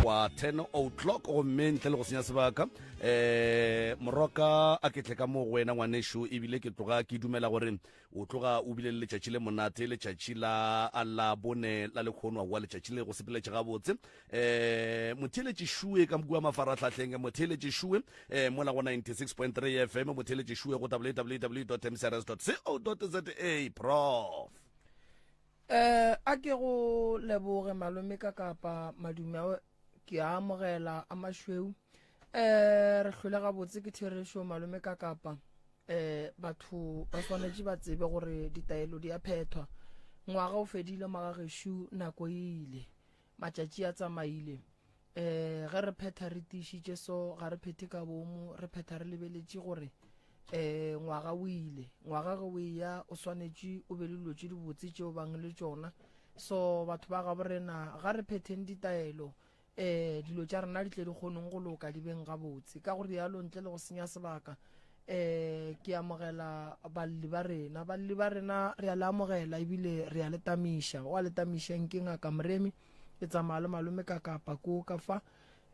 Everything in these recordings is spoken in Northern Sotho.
wa 10 o'clock gomme ntle le go senya sebaka um moroka a ke tle ka mo go wena ngwanešu ebile ke tloga ke dumela gore o tloga o bile le letšatši le monate letšatši la la bone la lekgono wa letšatši le go sepeletše gabotse um motheeletši šue ka kua mafaratlhahleng motheeletši šue um mola go 96.3 fm motheeletši šue go www mcrs co za prof Eh, a ke go leboge malome ka kapa madume ao ke a amogela a mašweu eh re hlole gabotse ke therešo malome ka kapa eh batho ba swanetše ba tsebe gore ditaelo di a phethwa ngwaga o fedile magagešu nako e ile matšatši a tsamaile um ge re phetha re tiišitše so ga re phethe ka bomo re phetha re lebeletše gore um ngwaga o ile ngwaga ge o eya o swanetše o be le dilo tše dibotse tšeo bang le tšona so batho ba gabo rena ga re phetheng ditaelo um dilo tša rena di tle di kgoneng go loka di beng gabotse ka go rialo ntle le go senya sebaka um ke amogela balli ba rena balli ba rena re a le amogela ebile re a le tamiša wa le tamišang ke ngaka moremi ke tsamaya le malome ka kapa ko ka fa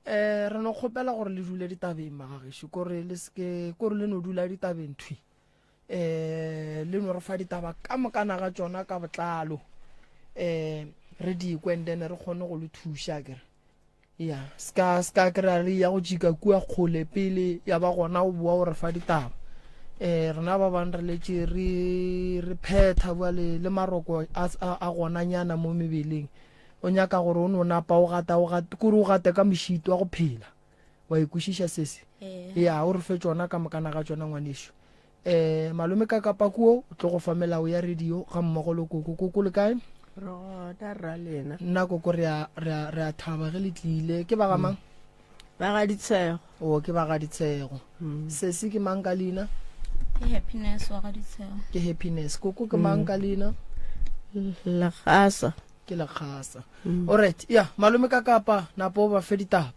um re no kgopela gore le dule ditabeng magagešo kore le seke kore le no dula ditabeng thwi um le no re fa ditaba ka mokana ga tšona ka botlalo um re di kwe and then re kgone go le thuša kere ya ska ska kry re ya go jika kua kgole pele ya ba gona o boa o re fa ditaba eh rena ba bang re letše re re phetha bua le le maroko a a gona nyana mo mebeleng o nyaka gore o no napa o gata o gata kore o gate ka mošito wa go phela wa ikwešiša sese ya o re fe tšona ka mokana ga tšona ngwanešu um malome ka kapa kuo o tlo go fa melao ya radio ga mmogo le koko koko le kae re gona rra lena nna koko re a re a re a thaba ge le tlile ke ba ga mang ba ga ditshego o ke ba ga ditshego mm. sesi ke mang ka leina ke happiness wa ga ditshego ke happiness koko ke mang ka leina legasa ke lekgasa mm. alright ya malome ka kapa napo ba fe ditaba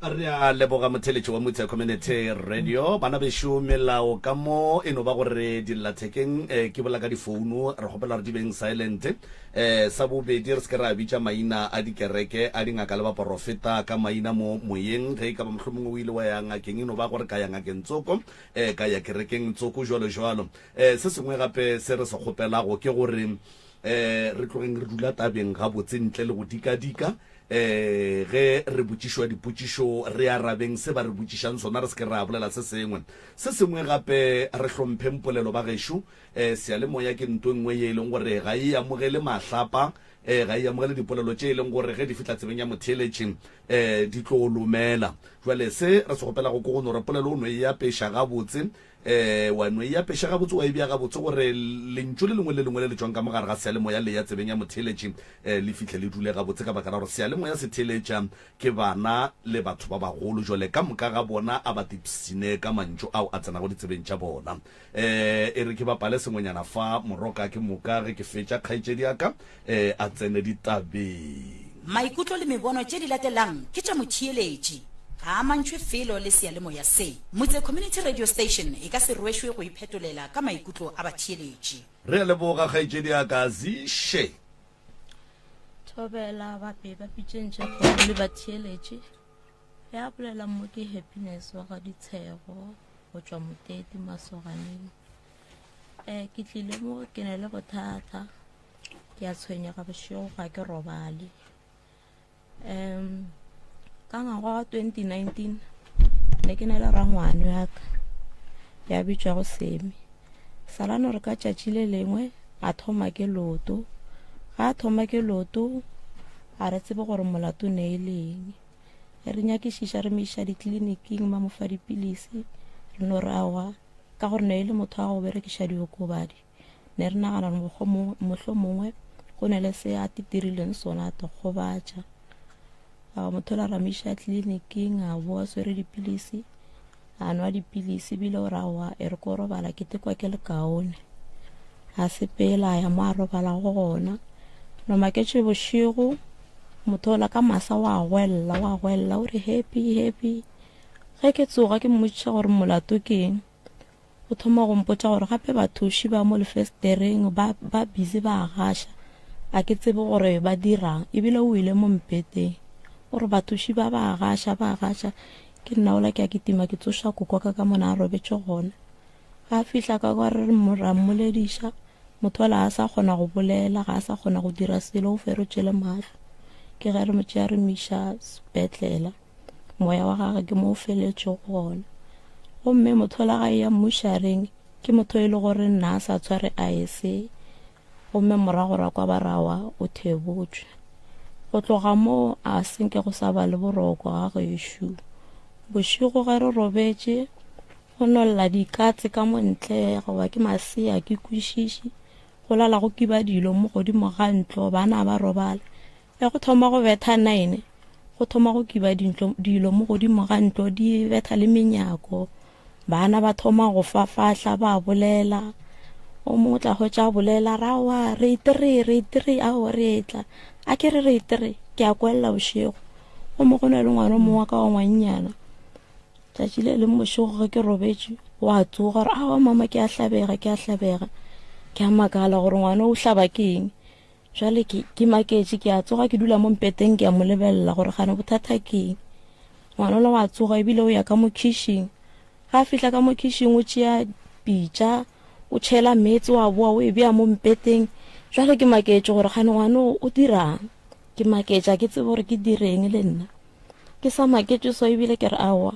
re a leboga motheletši wa motse community radio bana bešo melao ka mo e no ba gore dillathekeng eh, ke bola ka difounu re kgopela re di beng silent eh, sa bobedi re se ke ra bitša maina a dikereke a dingaka le baporofeta ka maina mo moyeng ge e ka ba mohlomongwe o ile wa ya ngakeng e no ba gore ka ya ngakeng tsoko eh, ka ya kerekeng tsoko jwalo jwalo eh, se sengwe gape se re se kgopelago ke gore eh re tlogeng re dula tabeng gabotse ntle le go dikadika eh ge re botšišwa dipotšišo re arabeng se ba re botšišang sona re se ke ra bolela se sengwe se sengwe gape re hlompheng polelo ba gešo eh seyalemoya ke nto e nngwe ye e leng gore ga e amogele mahlapa eh ga e amogele dipolelo tše e leng gore ge di fihla tsebeng ya motheeletši eh di tlo lomela jwale se re se kgopelago ke go no re polelo o no e apeša gabotse Ee, wa no e apeša gabotse, wa e bea gabotse gore lentšu le lengwe le lengwe le le tšwang ka mo gare ga seyalemoya le ya tsebeng ya motheeletši le fihle le dule gabotse, ka baka la gore seyalemoya se theeletša ke bana le batho ba bagolo. Jwale ka moka ga bona a ba tipshine ka mantšu ao a tsenago ditsebeng tša bona. Ee, e re ke bapale sengwenyana fa, moroka ke moka ge ke fetša, kgaetšedi ya ka a tsene ditabeng. Maikutlo le mebono tše di latelang ke tša motheeletši. Ga a amantšhwe felo le seyalemoya se. Motse Community Radio Station e ka se rwešwe go iphetolela ka maikutlo a batheeletši. Re a leboga kgaetšedi ya ka Zishe. Thobela bape ba pitšeng tše kgolo le batheeletši. Ya bolela mo ke Happiness wa ga Ditshego go tšwa Moteti Masoganeng. Eh ke tlile mo ke na le bothata. Ke a tshwenyega bošego ga ke robale. Um ka ngwaga wa 2019 ne ke na le rangwane wa ka ya bitšwago Semi. Salano re ka tšatši le lengwe a thoma ke loto. Ga a thoma ke loto a re tsebe gore molato ne e leng. Re nyakišiša re mo iša ditleliniking ba mo fa dipilisi re no re aowa ka gore ne e le motho wa go berekiša diokobadi. Ne re nagana gore mohlomongwe go ne le se a tirileng sona a to gobatša. A motho la ra mo iša tleliniking a boa swere dipilisi a nwa dipilisi ebile o ra wa e re ko robala ke tekwa ke le kaone. A sepela a ya mo a robalago gona. No maketše bošego motho ola ka masa wa gwella wa gwella o re happy happy. Ge ke tsoga ke mmotšiša gore molato ke eng. O thoma go mpotša gore gape bathuši ba mo lefestereng ba ba busy ba gaša a ke tsebe gore ba dirang ebile o ile mo mpeteng. O re bathuši ba ba gaša ba gaša ke nna ola ke a kitima ke tsoša koko ka ka mona a robetše gona. Ga a fihla ka kwa re ra mmolediša motho ola a sa kgona go bolela ga a sa kgona go dira selo o ferotše le mahlo. Ke ge re mo tšea re mo iša sepetlela moya wa gage ke mo o feletšego gona. Gomme motho ola ga e ya mmušareng ke motho e le gore nna a sa tshware aese gomme morago ra kwa ba rawa o thebotšwe. Go tloga moo a senke go sa ba le boroko ga gešo. Bošego ge re robetše go no lla dikatse ka mo ntle goba ke masea ke kwešiše go lala go kiba dilo mo godimo ga ntlo bana ba robala. Ge go thoma go betha 9 go thoma go kiba dintlo dilo mo godimo ga ntlo di betha le menyako bana ba thoma go fafahla ba bolela o mongwe tla hwetša a bolela rawa re itere re itere ao re etla a ke re re itere ke a kwelela bošego gomme go na le ngwana o mongwe wa ka wa ngwannyana tšatši le leng bošego ge ke robetše wa tsoga gore awa mama ke a hlabega ke a hlabega ke a makala gore ngwana o hlaba ke eng Jwale ke, ke maketše, ke a tsoga ke dula mo mpeteng ke a mo lebelela gore gane bothata ke eng. Ngwana ola wa tsoga ebile o ya ka mo khishing. Ga a fihla ka mo khishing o tšea pitša, o tšhela meetse wa boa o e bea mo mpeteng. Jwale ke maketše gore gane ngwana o o dirang. Ke maketše ga ke tsebe gore ke direng le nna. Ke sa maketše so ebile ke re aowa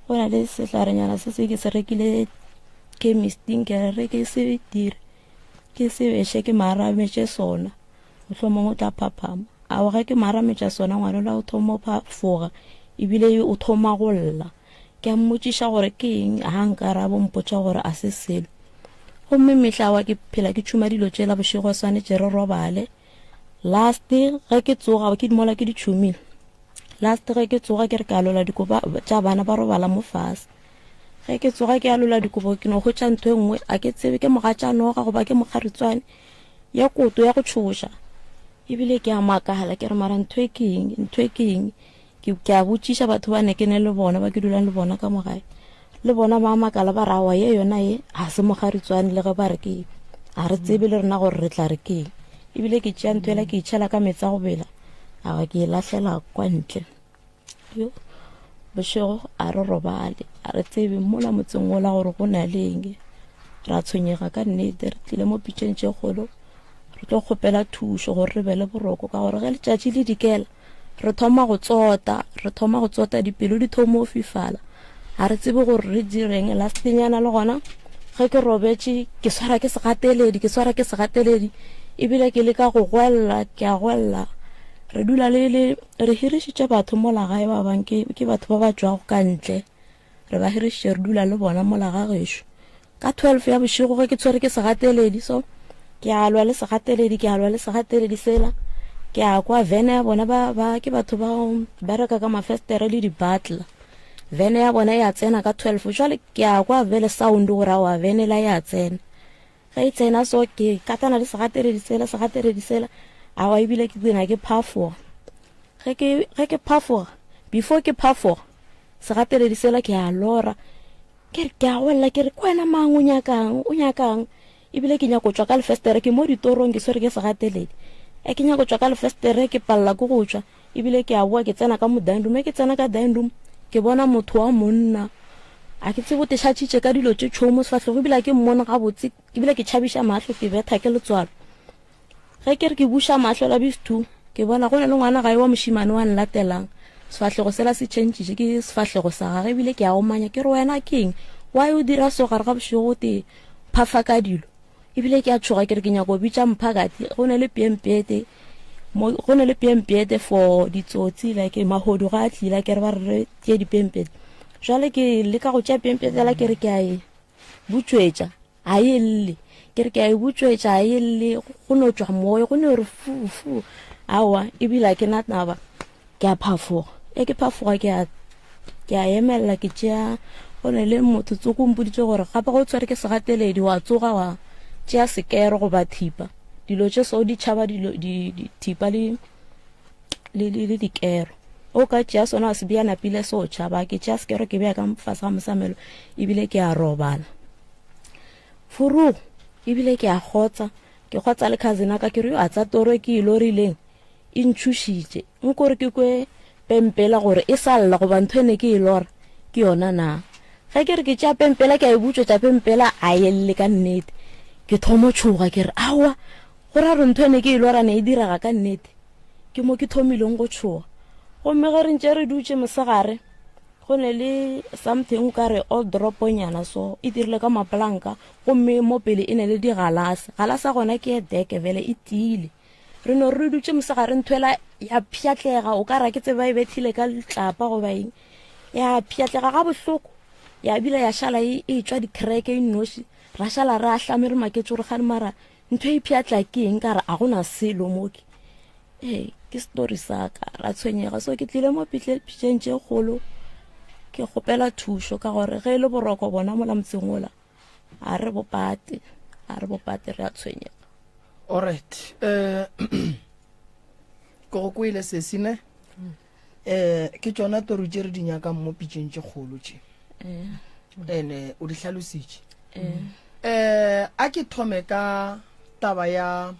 go na le sehlarenyana se se ke se rekile chemisting ke re re ke se dire. Ke se beše ke marametše sona, mohlomongwe o tla phaphama. Ao ge ke marametša sona ngwanola o thoma o phafoga ebile o thoma go lla. Ke a mmotšiša gore ke eng, ga nkarabo mpotša gore a se selo. Gomme mehla wa ke phela ke tšhuma dilo tšela bošego swanetše re robale. Last ge ke tsoga ke mola ke di tšhumile. Last ge ke tsoga ke re ke alola dikoba tša bana ba robala mo fase. Ge ke tsoga ke alola dikobo ke no hwetša ntho e nngwe a ke tsebe ke mogatšanoga goba ke mokgaritswane ya koto ya go tšhoša ebile ke a makala ke re mara ntho e ke eng ntho e ke eng ke ke a botšiša batho ba ne ke ne le bona ba ke dulang le bona ka mo gae le bona ba makala ba rawa ye yona ye ga se mokgaritswane le ge ba re ke ga re tsebe le rena gore re tla re ke eng ebile ke tšea ntho ela ke itšhela ka meetse a go bela a ba ke e lahlela kwa ntle Yo, bošego a re robale, a re tsebe mola motseng wola gore go na le eng. Ra tshwenyega ka nnete, re tlile mo pitšeng tše kgolo, re tlo kgopela thušo gore re be le boroko ka gore ge letšatši le dikela re thoma go tsota, re thoma go tsota dipelo di thoma go fifala. Ga re tsebe gore re direng. Lastnyana le gona ge ke robetše ke swara ke segateledi, ke swara ke segateledi ebile ke leka go gwella, ke a gwella. Re dula le le re hirišitše batho mola gae ba bang ke ke batho ba ba tšwago ka ntle re ba hirišitše re dula le bona mola ga gešo ka 12 ya bošego ge ke tshwere ke segateledi so ke a lwa le segateledi ke a lwa le segateledi sela ke a kwa vene ya bona ba ba ke batho ba bereka ka mafestere le di-butler vene ya bona ya tsena ka 12 jwale ke a kwa vele sound gore aowa vene la ya tsena Ge e tsena so ke katana le segateredi sela segateredi sela awa ebile ke tsena ke phafoga ge ke ge ke phafoga before ke phafoga segateredi sela ke a lora ke re ke a golla ke re ke wena mang o nyakang o nyakang ebile ke nyako tšwa ka lefestere ke mo ditorong ke swere ke segateledi e ke nyako tšwa ka lefestere ke palela ke go tšwa Ebile ke a boa ke tsena ka mo dining room, ge ke tsena ka dining room ke bona motho wa monna a ke tsebe o tešatšitše ka dilo tše tšhweu mo sefahlego ebile a ke mmone gabotse ebile ke tšhabiša mahlo ke betha ke letswalo. Ge ke re ke buša mahlo la bisthu ke bona go na le ngwana gae wa mošemane wa nlatelang sefahlego sela se tšhentšitše ke sefahlego sa gage ebile ke a omanya ke re wena ke eng why o dira so gare ga bošego o te phafa ka dilo. Ebile ke a tšhoga ke re ke nyako bitša mphakathi go ne le piempiete mo go ne le piempiete for ditsotsi like mahodu ga a tlile ke re ba re re tšee dipiempiete jwale ke leka go tšea piempiete la ke re ke a e butšwetša ga e lle ke re ke a e butšwetša ga e lle go no tšwa moya go no re fu fu aowa ebile a ke na taba Ke a phafoga. E ke phafoga ke a ke a emelela ke tšea go ne le motho tsoko mpoditše gore gape go tshwere ke segateledi wa tsoga wa tšea sekero goba thipa dilo tše so di tšhaba dilo di, di thipa le le le, le dikero o ka tšea sona wa se bea napile se o tšhaba ke tšea sekero ke bea ka fase ga mosamelo ebile ke a robala furugo ebile ke a kgotsa ke kgotsa le cousin ka ke re yo a tsa toro e ke e lorileng e ntšhošitše. Nko re ke kwe pempela gore e sa lla goba ntho e ne ke e lora ke yona na. Ge ke re ke tšea pempela ke a e butšwetša pempela a e lle ka nnete. Ke thomo tšhoga ke re aowa go ra gore ntho e ne ke e lora ne e direga ka nnete. Ke mo ke thomileng go tšhoga. Gomme ge re ntše re dutše mosegare go ne le something o ka re old droponyana so e dirile ka mapolanka gomme mo pele e ne le digalase. Galase ya gona ke e deke bjale e tiile. Re no re dutše mosegare ntho ela ya pšhatlega o ka ra ke tseba e bethile ka letlapa goba eng. Ya pšhatlega ga bohloko ya bile ya šala e e tšwa dikereke e nnoši ra šala re ahlame re maketše gore gane mara ntho e pšhatla ke eng ka re a gona selo mo ke ee ke story sa ka ra tshwenyega so ke tlile mo pitšeng tše kgolo ke kgopela thušo ka gore ge e le boroko bona mola motseng ola a re bopate a re bopate re a tshwenyega alright eh ke go kwele sesi ne eh ke tšona toru tše re di nyakang mo pitšeng tše kgolo tše eh. ene o di hlalositše eh. eh a ke thome ka taba ya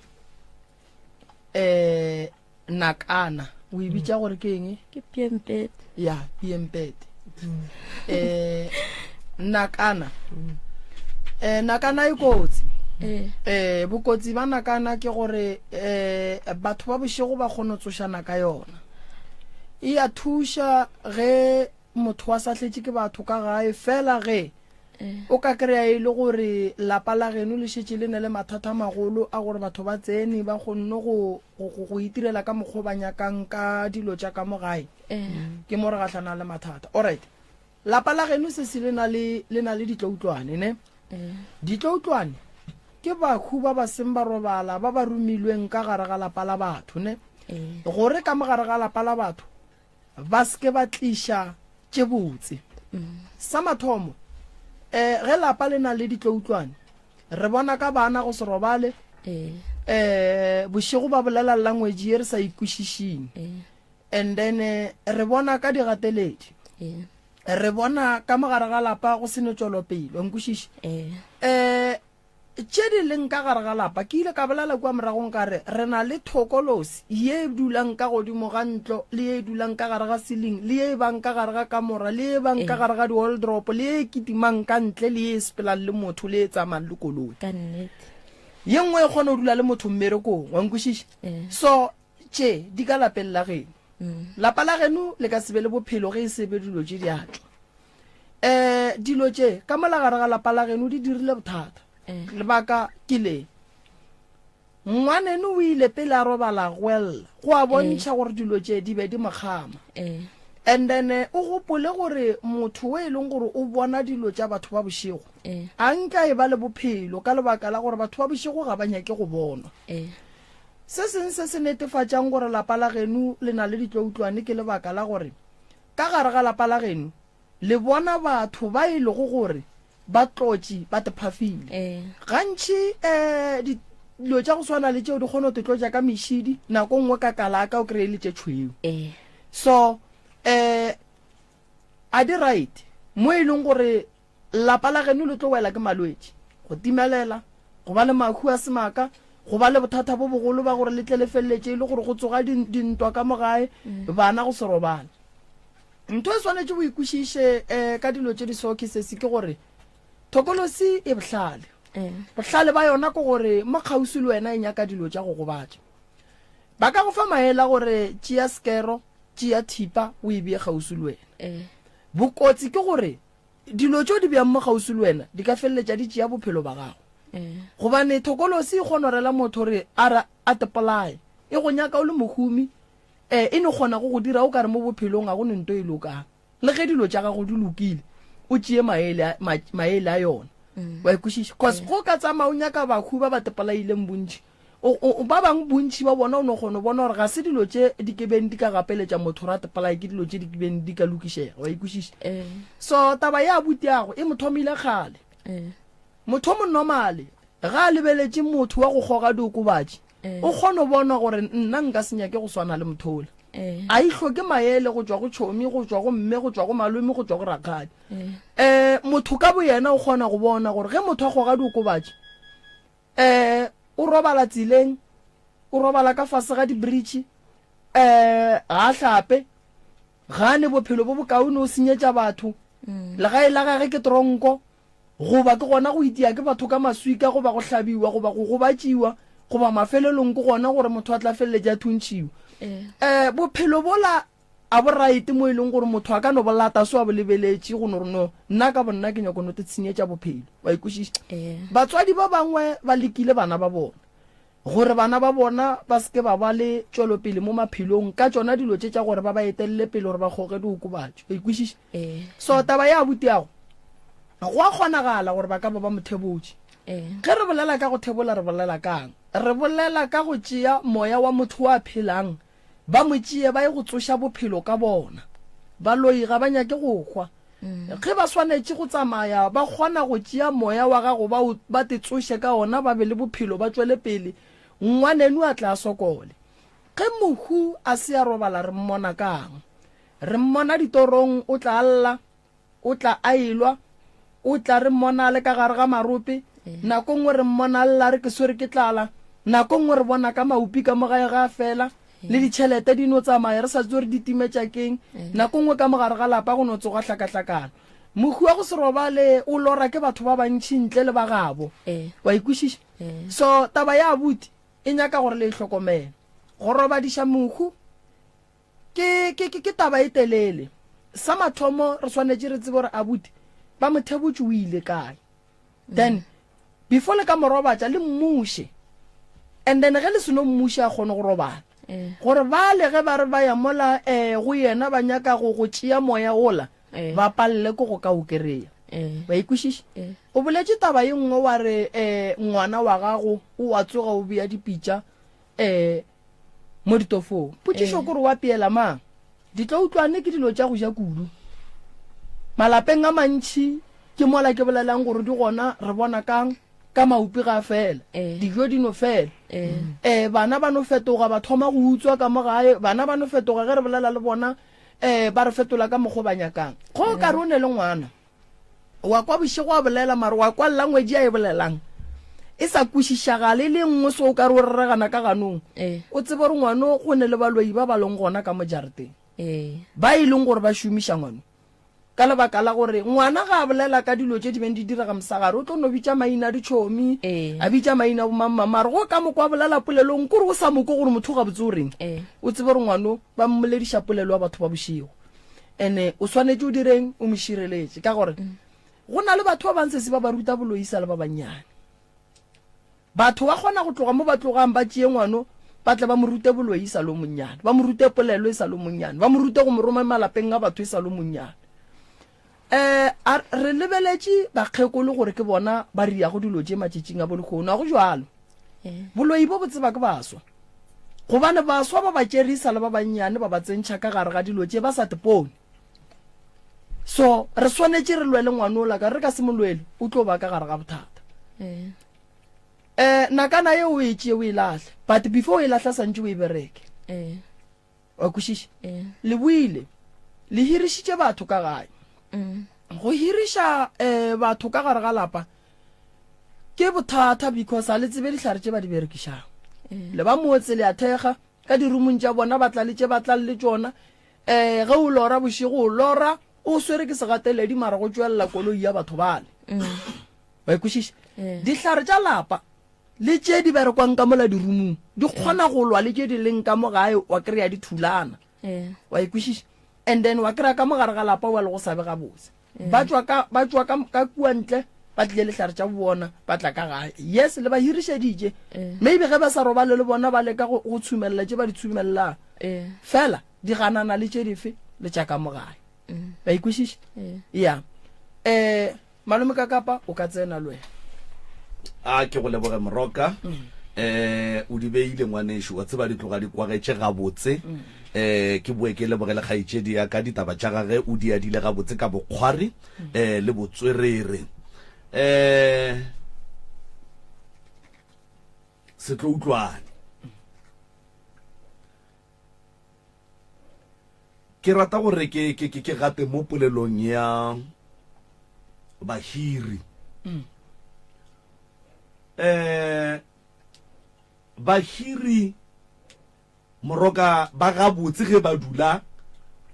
eh nakana o e bitša gore ke eng ke piempete ya piempete eh nakana eh nakana e kotsi eh. eh bokotsi ba nakana ke gore eh batho ba bošego ba kgone go tsošana ka yona e a thuša ge motho wa sahletše ke batho ka gae fela ge Eh. o ka kry-a e le gore lapa la geno le šetše le ne le mathata a magolo a gore batho ba tsene ba kgonne go, go, go, go itirela ka mokgwa o ba nyakang ka dilo tša ka mo gae Eh. ke mo re gahlana le mathata alright lapa la geno se se le na le le na le ditloutlwane ne Eh. ditloutlwane ke bakhu ba ba seng ba robala ba ba romilweng ka gare ga lapa la batho ne Eh. gore ka mo gare ga lapa la batho ba se ke ba tliša tše botse. Sa mathomo, um ge lapa le na le ditloutlwane, re bona ka bana go se robale, um bošego ba bolela language ye re sa e kwešišing, and then re bona ka digateledi, re bona ka mo gare ga lapa go se ne tšwelopele, wa nkwešiša? Um Tše di leng ka gare ga lapa. Ke ile ka bolela kua moragong ka re, re na le thokolosi ye e dulang ka godimo ga ntlo, le ye e dulang ka gare ga siling, le ye e bang ka gare ga kamora, le ye e bang ka gare ga di-wardrobe, le ye e kitimang ka ntle, le ye e sepelang le motho, le ye e tsamayang le koloi. Ka nnete. Ye nngwe e kgona go dula le motho mmerekong, wa nkwešiša? So, tše di ka lapeng la geno. Lapa la geno le ka se be le bophelo ge e se be dilo tše di a tšwa. Um dilo tše ka mola gare ga lapa la geno di dirile bothata. Lebaka ke le, ngwaneno o ile pele a robala go lla, go a bontšha gore dilo tše di be di mo kgama. And then o gopole gore motho o e leng gore o bona dilo tša batho ba bošego, a nka e ba le bophelo ka lebaka la gore batho ba bošego ga ba nyake go bonwa. Se seng se se netefatšang gore lapa la geno le na le ditloutlwane ke lebaka la gore ka gare ga lapa la geno le bona batho ba e lego gore ba tlotše ba te phafile. Gantši um dilo tša go swana le tšeo di kgona go te tlotša ka mešidi, nako nngwe ka kalaka o kry-e le tše tšhweu. So um a di right mo e leng gore Lapa la geno le tlo wela ke malwetši, go timelela, go ba le mahu a semaka, go ba le bothata bo bogolo ba gore le tle le feleletše e le gore go tsoga dintwa ka mo gae, bana go se robale. Ntho e swanetše o e kwešiše um ka dilo tše di so ke sesi ke gore thokolosi e bohlale. Bohlale ba yona ke gore mo kgauswi le wena e nyaka dilo tša go gobatša. Ba ka go fa maele a gore tšea sekero, tšea thipa o e bee kgauswi le wena. Bokotsi ke gore Dilo tšeo di beang mo kgauswi le wena di ka feleletša di tšea bophelo ba gago. Gobane thokolosi e kgona go rela motho gore a re a te polaye. E go nyaka o le mohumi, e, e no kgona go go dira o ka re mo bophelong ga go ne nto e lokang. Le ge dilo tša gago di lokile, o tšee maele a, ma, maele a yona. Wa e kwešiša? Cause go ka tsamaya o nyaka bahu ba ba te polaileng bontši, O, o, ba bangwe bontši ba bona o no kgona go bona gore ga se dilo tše di ke beng di ka gapeletša motho gore a tepolaye, ke dilo tše di ke beng di ka lokišega, wa ikwešiša? So taba ya abutiago e mo thomile kgale. Motho o monormale ga a lebeletše motho wa go kgoga diokobatši, o kgona go bona gore nna nka se nyake go swana le motho ola. A e hloke maele go tšwa go tšhomi, go tšwa go mme, go tšwa go malome, go tšwa go rakgadi. Um motho ka boyena o kgona go bona gore ge motho a kgoga diokobatši, Eh, o robala tseleng, o robala ka fase ga dibritšhe, eh, ga a hlape. Ga a ne bophelo bo bokaone, o senyetša batho. Legae la gage ke tronko, goba ke gona go itia ke batho ka maswika, goba go hlabiwa, goba go gobatšiwa, goba mafelelong ke gona gore motho a tla feleletše a thuntšhiwa. Um bophelo bola a bo right mo e leng gore motho a ka no bo lata so a bo lebeletše go no re no nna ka bonna ke nyako no te tshenyetša bophelo. Wa ikwešiša? Batswadi ba bangwe ba lekile bana ba bona. Gore bana ba bona ba se ke ba ba le tšwelopele mo maphelong ka tšona dilo tše tša gore ba ba etelele pele gore ba kgoge diokobatši. Wa ikwešiša? So taba ya abutiago, go a kgonagala gore ba ka ba ba mo thebotše. Ge re bolela ka go thebola re bolela ka'ng? Re bolela ka go tšea moya wa motho wa phelang, ba mo tšee ba ye go tsoša bophelo ka bona. Baloi ga ba nyake go hwa. Ge ba swanetše go tsamaya, ba kgona go tšea moya wa gago ba o, ba te tsoše ka ona, ba be le bophelo, ba tšwele pele, ngwaneno a tle a sokole. Ge mohu a se a robala re mmona ka'ng? Re mmona ditorong, o tla a lla, o tla a elwa, o tla re mmona a le ka gare ga marope, nako nngwe re mmona a lla a re ke swere ke tlala, nako nngwe re bona ka maupi ka mo gae ga a fela, Le ditšhelete di no tsamaya re sa tsebe gore di timetša keng. Nako nngwe ka mo gare ga lapa go no tsoga hlakahlakano. Mohu wa go se robale o lora ke batho ba bantši ntle le ba gabo. Wa e kwešiša? So taba ya abuti e nyaka gore le e hlokomele. Go robadiša mohu ke, ke, ke, ke taba e telele. Sa mathomo re swanetše re tsebe gore abuti ba mo thebotše o ile kae. Then before le ka mo robatša le mmuše and then ge le seno mmuše a kgone go robala eh. gore bale ge ba re ba ya mola um go yena ba nyaka go go tšea moya ola eh. ba palele ko go ka o kereya eh. wa ikwešiša o boletše taba ye nngwe wa re um ngwana wa gago o a tsoga o bea dipitša um mo ditofong. Potšišo ke gore o apeela mang? Ditloutlwane ke dilo tša go ja kudu. Malapeng a mantši ke mola ke bolelang gore di gona re bona kang ka maupi ga a fela, dijo di no fela. Um bana ba no fetoga ba thoma go utswa ka mo gae, bana ba no fetoga ge re bolela le bona um ba re fetola ka mokgo ba nyakang. Go ka re o ne le ngwana Wa kwa bošego a bolela mare wa kwa language a e bolelang e sa kwešišagale e le nngwe so o ka re o reregana ka ganong. Ee. O tsebe gore ngwano go ne le baloi ba ba leng gona ka mo jarateng. Ee. Ba e leng gore ba šomiša ngwano ka lebaka la gore ngwana ga a bolela ka dilo tše di beng di direga mosagare o tlo no bitša maina a ditšhomi Ee. a bitša maina a bomangmang mare go ka mokwa bolela polelong kore o sa mokwe gore motho gabotse o reng Ee. o tsebe gore ngwano ba mmolediša polelo ya batho ba bošego. Ene o swanetše o direng? O mo šireletše. Ka gore go na le batho ba bang sesi ba ba ruta boloi sa le ba bannyane. Batho ba kgona go tloga mo ba tlogang ba tšee ngwano ba tle ba mo rute boloi e sa le o monnyane, ba mo rute polelo e sa le o monnyane, ba mo rute go mo roma malapeng a batho e sa le o monnyane. Um a re lebeletše bakgekolo gore ke bona ba riago dilo tše matšatšing a bolehono, a go jwalo. Boloi bo bo tseba ke baswa. Gobane baswa ba ba tšere e sa le ba bannyane ba ba tsentšha ka gare ga dilo tše ba sa tepone. So re swanetše re lwele ngwanola ka re ka se mo lwele o tlo ba ka gare ga bothata. Um nakana ye o e tšee o e lahle but before o e lahla santše o e bereke. Wa kwešiša? Le boile le hirišitše batho ka gae. Go hiriša um batho ka gare ga lapa ke bothata because a le tsebe dihlare tše ba di berekišang. Le ba motse le a thekga ka dirumong tša bona ba tla le tše ba tlang le tšona. Um ge o lora bošego o lora o swere ke segateledi mara go tšwelela koloi ya batho bale. Wa ikwešiša? Dihlare tša lapa Le tše di berekwang ka mola dirumung di kgona go lwa le tše di leng ka mo gae, wa kry-a di thulana. Wa e kwešiša? And then wa kry-a ka mo gare ga lapa wa le go sa be gabotse. Ba tšwa ka, ba tšwa ka, ka kua ntle, ba tlile le hlare tša bona, ba tla ka gae. Yes, le ba hirišeditše. Maybe ge ba sa robale le bona ba leka go, go tshumelela tše ba di tshumellang. Fela di ganana le tše dife le tša ka mo gae. Wa e kwešiša? Ya. Eh, Malome Kakapa, o ka tsena le wena. A ke go leboge Moroka. Eh o di beile ngwanešu, wa tseba di tloga di kwagetše gabotse. Eh ke boe ke leboge le kgaetšedi ya ka ditaba tša gage o di adile gabotse ka bokgwari eh le botswerere. Eh se tlo utlwane. Ke rata gore ke ke ke gate mo polelong ya bahiri. Mm. Eh bahiri moroka ba gabotse ge ba dula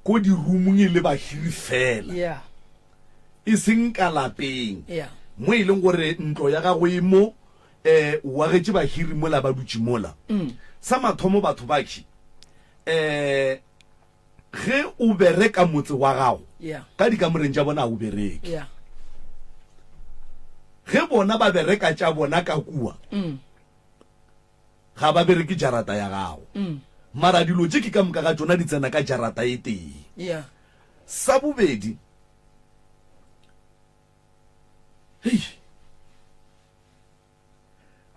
Ko dirumong e le bahiri fela. Yeah. E seng ka lapeng. Yeah. Mo e leng gore ntlo ya gago e mo, eh, o agetše bahiri mola ba dutše mola. Sa mathomo batho bakhi, eh, ge o bereka motse wa gago, Yeah. ka dikamoreng tša bona ga o bereke. Yeah. Ge bona ba bereka tša bona ka kua, Ga ba bereke jarata ya gago. Mara dilo tše ke ka moka ga tšona di tsena ka jarata e tee. Yeah. Sa bobedi, hei,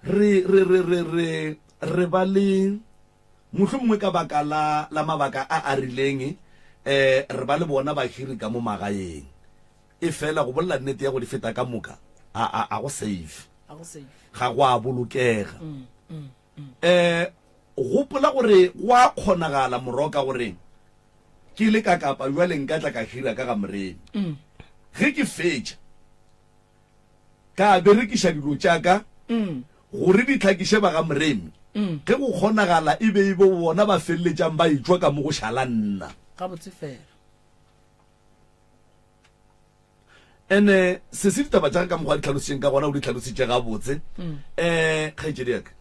re, re, re, re, re, re ba le, mohlomongwe ka baka la, la mabaka a a rileng, eh, re ba le bona bahiri ka mo magaeng. Efela go bolela nnete ya go di feta ka moka, a, a, a go safe. Ga go a bolokega. Um gopola gore go a kgonagala moroka gore ke le ka Kapa bjale nka tla ka hira ka ga Moremi. Ge ke fetša ka berekiša dilo tša ka gore di tlhakiše ba ga Moremi, ge go kgonagala e be e be bona ba feleletšang ba etšwa ka mo go šala nna. Gabotse fela. Ene sese ditaba tša ka mokgwa di tlhalositšeng ka gona o di tlhalositše gabotse. Um kgaetšedi ya ka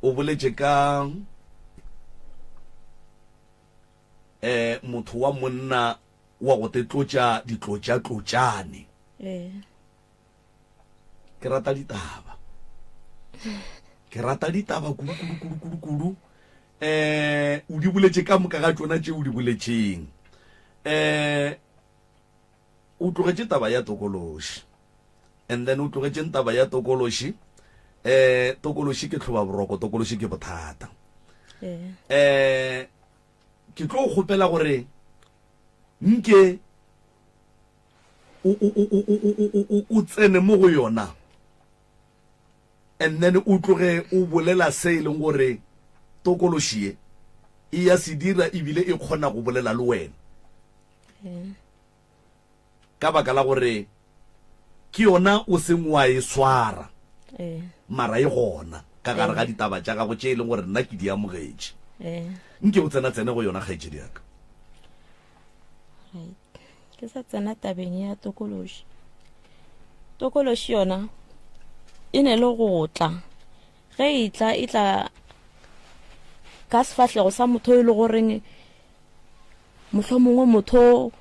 o boletše ka um motho wa monna wa go tetlotša ditlotšatlotšane. Ke rata ditaba. Ke rata ditaba kudu kudu kudu kudu kudu. Eh, o di boletše ka moka ga tšona tše o di boletšeng. Eh, o tlogetše taba ya tokološi. And then o tlogetšeng taba ya tokološi. Eh, tokološi ke tlhoba boroko, tokološi ke bothata. Eh, ke tlo kgopela gore nke o, o, o, o, o, o, o, o tsene mo go yona and then o tloge o bolela se e leng gore tokološi ye e ya se dira ebile e kgona go bolela le wena ka baka la gore ke yona o seng wa e swara mara e gona ka gare ga ditaba tša gago tše e leng gore nna ke di amogetše. Nke o tsena tsene go yona kgaetšedi ya ka. Ke sa tsena tabeng ya tokološi. Tokološi yona e ne le go tla. Ge e tla, e tla ka sefahlego sa motho e le goreng mohlomongwe motho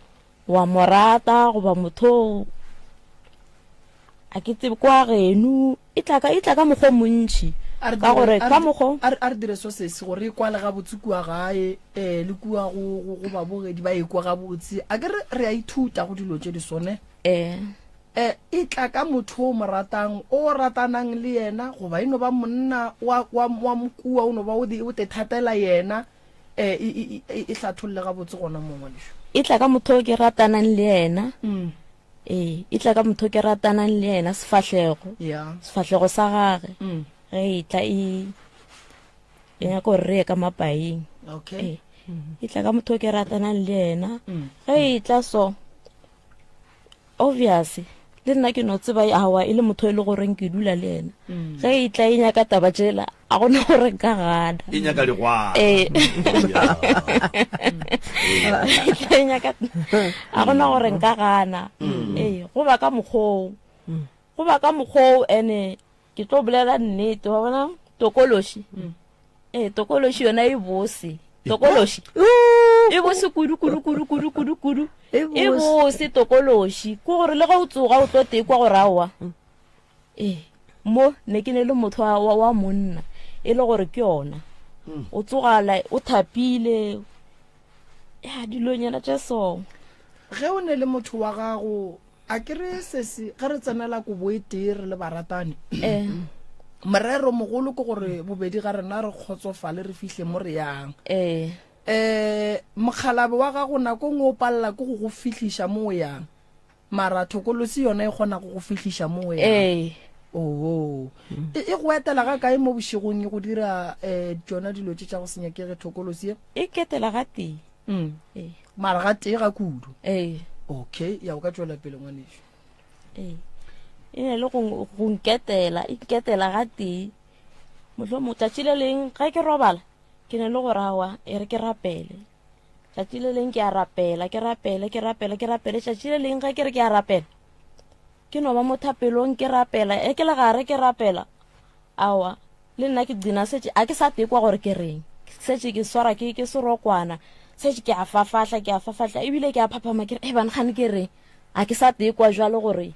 wa mo rata goba motho a ke tsebe kwa geno e tla ka e tla ka mokgwa o montši ka gore ka mokgwa a re dire so sesi gore e kwale gabotse kua gae um le kua go babogedi ba ekwa gabotse a ke re re a ithuta go dilo tše di sone ee um e tla ka motho o mo ratang o ratanang le yena goba e no ba monna wa wa wa mokua o no ba o o te thatela yena um e e hlatholle gabotse gona mo ngwanešu e tla ka motho o ke ratanang le yena mm. Ee, e tla ka motho ke ratanang le yena sefahlego. Yeah. Sefahlego sa gage. Mm. Ge e tla e e nyaka gore re ye ka mapaing. Okay. Ee. Mm. E tla ka motho ke ratanang le yena. Mm. Ge e tla so obvious le nna ke no tseba awa e le motho e le goreng ke dula le yena. Mm. Ge e tla e nyaka taba tšela a gona gore nka gana. E nyaka digwara. Ee. E nyaka a gona gore nka gana. Ee, go ba ka mokgoo. Go ba ka mokgoo ene ke tlo bolela nnete wa bona tokološi. Ee, tokološi yona e bose. Tokološi. E bose kudu kudu kudu kudu kudu kudu. E bose tokološi. Ke gore le ge o tsoga o tlo tekwa gore aowa. Ee, mo ne ke ne le motho wa, wa, wa monna e le gore ke yona mm. o tsogala o thapile ya dilonyana tša so ge o ne le motho wa gago a ke re sesi ge re tsenela kobo e tee re le baratani eh. morero mogolo ke gore bobedi ga rena re kgotsofale re fihle mo re yang eh. Eh, mokgalabe wa gago nako nngwe o palela ke go go fihliša mo o yang Mara thokolosi yona e kgona go go fihliša mo o yang. Ee. Oo. E, e go etela ga kae mo bošegong e go dira um tšona dilo tše tša go se nyakege thokolosi ye? E ketela ga tee. Mm. Ee. Mara ga tee ga kudu. Ee. Okay, ya o ka tšwela pele ngwanešu. Ee. E ne le go go nketela, e nketela ga tee. Mohlomong tšatši le leng ga ke robala. Ke ne le gore awa e re ke rapele. Tšatši le leng ke a rapela, ke rapele, ke rapele, ke rapele. Tšatši le leng ge ke re ke a rapela, ke no ba mo thapelong ke rapela, e ke le gare ke rapela, awa le nna ke gcina setše a ke sa tekwa gore ke reng. Setše ke swara ke ke serokwana, setše ke a fafahla, ke a fafahla ebile ke a phaphama ke re, e bana gane ke reng? A ke sa tekwa jwalo gore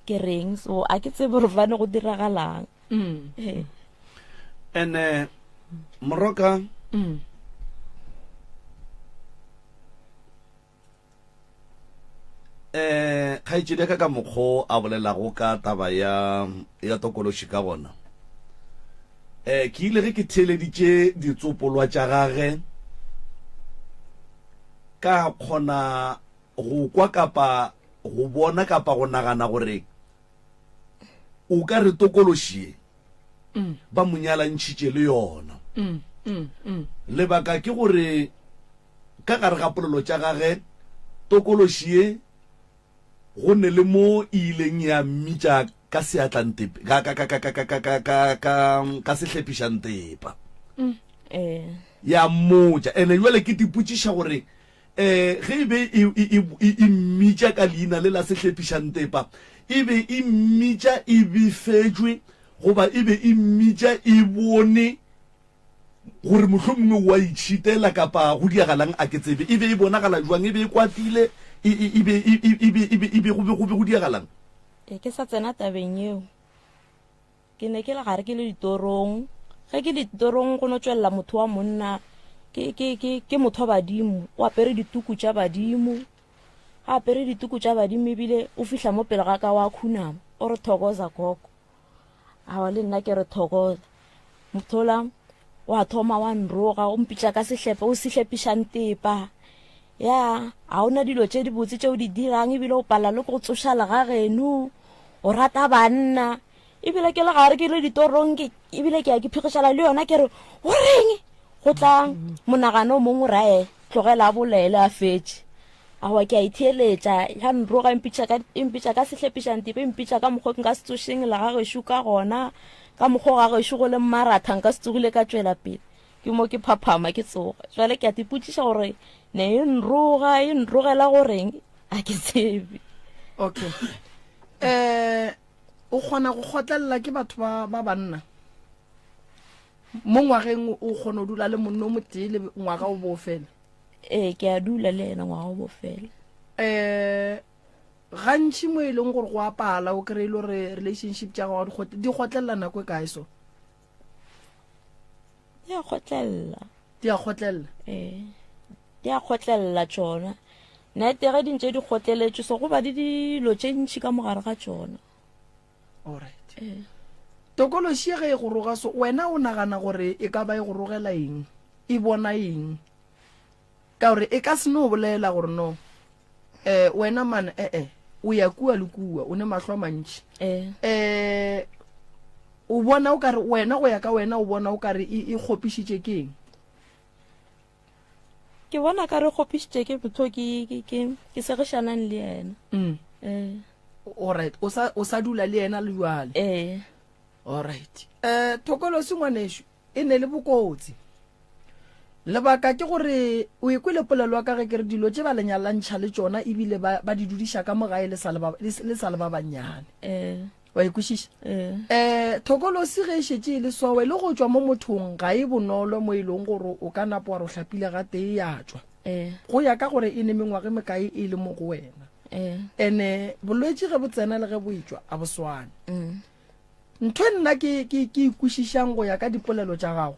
ke reng, so a ke tsebe gore fane go diragalang. Mm. Ee. Ene moroka Mm. eh kgaetšedi ya ka ka mokgo a bolelago ka taba ya ya tokološi ka gona eh ke ile ge ke theeleditše ditsopolwa tša gage ka kgona go kwa kapa go bona kapa go nagana gore o ka re tokološi ye ba mo nyalantšhitše le yona. Lebaka ke gore ka gare ga polelo tša gage tokološi ye go ne le mo e ileng ya mmitša ka seatlantepe ka ka ka ka ka ka ka ka ka ka sehlepišantepa ya mmotša. Ene jwale ke tipotšiša gore Ee, ge e be e, e, e, e, e mmitša ka leina le la sehlepišantepa, e be e mmitša e befetšwe goba e be e mmitša e bone gore mohlomongwe o a itšhitela kapa go diagalang a ke tsebe. E be e bonagala jwang? E be e kwatile? E, e, e be, e, e, e be, e be, e be, go be, go be go diagalang? Ee, ke sa tsena tabeng yeo. Ke ne ke le gare ke le ditorong. Ge ke le ditorong go no tšwelela motho wa monna, ke, ke, ke, ke motho wa badimo, o apere dituku tša badimo. Ga apere dituku tša badimo ebile o fihla mo pele ga ka wa khunama, o re thokoza gogo. Awa le nna ke re thokoza. Mothola wa thoma wa nroga, o mpitša ka sehlepe, o sehlepiša ntepa. Ya, ga o na dilo tše dibotse tše o di dirang ebile o palela le ke go tsoša legageno, o rata banna. Ebile ke le gare ke le ditorong ke ebile ke ya ke phigišana le yona ke re o reng? Go tla monagano o mongwe rae tlogela a bolele a fetše. Aowa ke a itheeletša ya nroga e mpitša ka e mpitša ka sehlepišantepe e mpitša ka mokgwa ke nka se tsošeng legagešo ka gona ka mokgwa ga gešo go le maratha nka se tsogile ka tšwela pele. Ke mo ke phaphama ke tsoga. Jwale ke a tipotšiša gore ne e nroga e nrogela goreng a ke tsebe. Okay. Eh o kgona go kgotlelela ke batho ba ba banna. Mo ngwageng o kgona go dula le monna o motee le ngwaga o bo fela. Ee, ke a dula le yena ngwaga o bo fela. Eh gantši mo e leng gore go apala o kry-e le gore relationship tša gago di kgotlelela nako e kae so? Di a kgotlelela. Di a kgotlelela? Ee, di a kgotlelela tšona. Nete ge di ntše di kgotleletšwe so go ba le dilo tše ntši ka mogare ga tšona. Alright. Ee. Tokološi ge e go roga so wena o nagana gore e ka ba e go rogela eng? E bona eng? Ka gore e ka se no bolela gore no eh wena man eh eh o ya kua le kua o ne mahlo a mantši. Eh. Eh o bona o kare wena go ya ka wena o bona o kare e, e kgopišitše ke eng? Ke bona ka re kgopišitše ke motho ke ke ke ke segišanang le yena. Mm. Eh. Alright, o sa o sa dula le yena le jwale. Eh. Alright. Eh Thokolosi ngwanešu e ne le bokotsi. Lebaka ke gore o ikwele polelo ya ka ge ke re dilo tše ba le nyalantšha le tšona ebile ba ba di dudiša ka mo gae le sa le ba le sa le ba bannyane. Eh. Wa e kwešiša? Eh. Eh Thokolosi ge e šetše e le sowe le go tšwa mo mothong ga e bonolo mo e leng gore o ka napa wa re o hlapile gatee ya tšwa. Eh. Go ya ka gore e ne mengwaga e mekae e le mo go wena. Eh. Ene bolwetši ge bo tsena le ge bo etšwa a bo swane. Mm. Ntho e nna ke ke ke e kwešišang go ya ka dipolelo tša gago,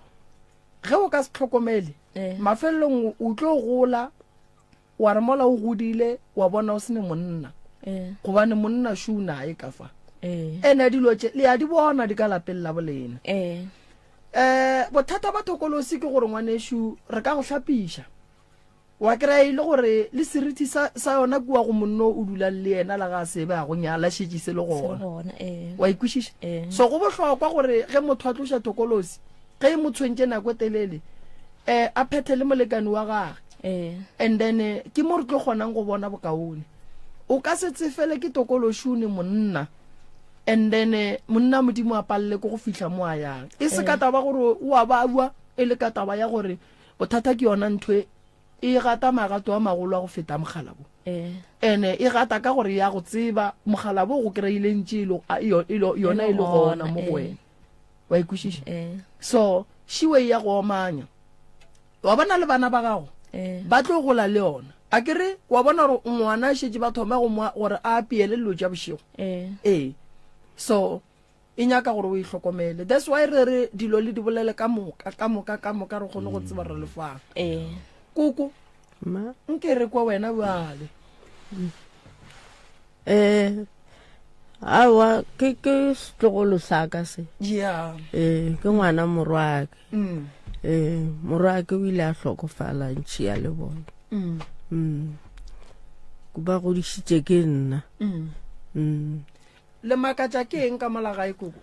ge o ka se hlokomele, Eh. mafelelong o tlo gola wa re mola o godile wa bona o se ne monna, Eh. gobane monna šo o naye ka fa. Eh. Ene dilo tše le a di bona di ka lapeng la bolena. Eh. Eh, bothata ba thokolosi ke gore ngwanešu re ka go hlapiša. Wa kry-a e le gore le seriti sa, sa yona kua go monno o dulang le yena la ga a sebe a go nyala šetše se le Se gona. gona, ee. Wa ikwešiša? Ee. So go bohlokwa gore ge motho a tloša thokolosi, ge e mo tshwentše nako e telele, eh, a phethe le molekani wa gage. Ee. And then eh, ke mo re tlo kgonang go bona bokaone. O ka se tsefele ke tokološi o ne monna. And then eh, monna Modimo a palele ke go fihla mo a yang. E se ka taba gore o a babja. e le ka taba ya gore bothata ke yona ntho e e gata magato a magolo a go feta mogala bo. Ene e gata ka gore ya go tseba mogala bo go kry-ile ntše e yona e le gona mo go wena. Wa e kwešiša? So šiwe ya go omanya. Wa bona le bana ba gago ba tlo gola le yona. A ke re wa bona gore ngwana šetše ba thoma go gore a apeele dilo tša bošego. Ee. So e nyaka gore o e hlokomele. That's why re re dilo le di bolele ka moka ka moka ka moka re kgone go tseba re le fang. Ee. Koko Ma. Nke re kwa wena bjale. Eh aowa ke ke setlogolo sa ka se. Yeah. Eh ke ngwana morwake. Eh morwake o ile a hlokofala ntšhi ya le bona. Ba godišitše ke nna. Le makatša ke eng ka mola gae koko?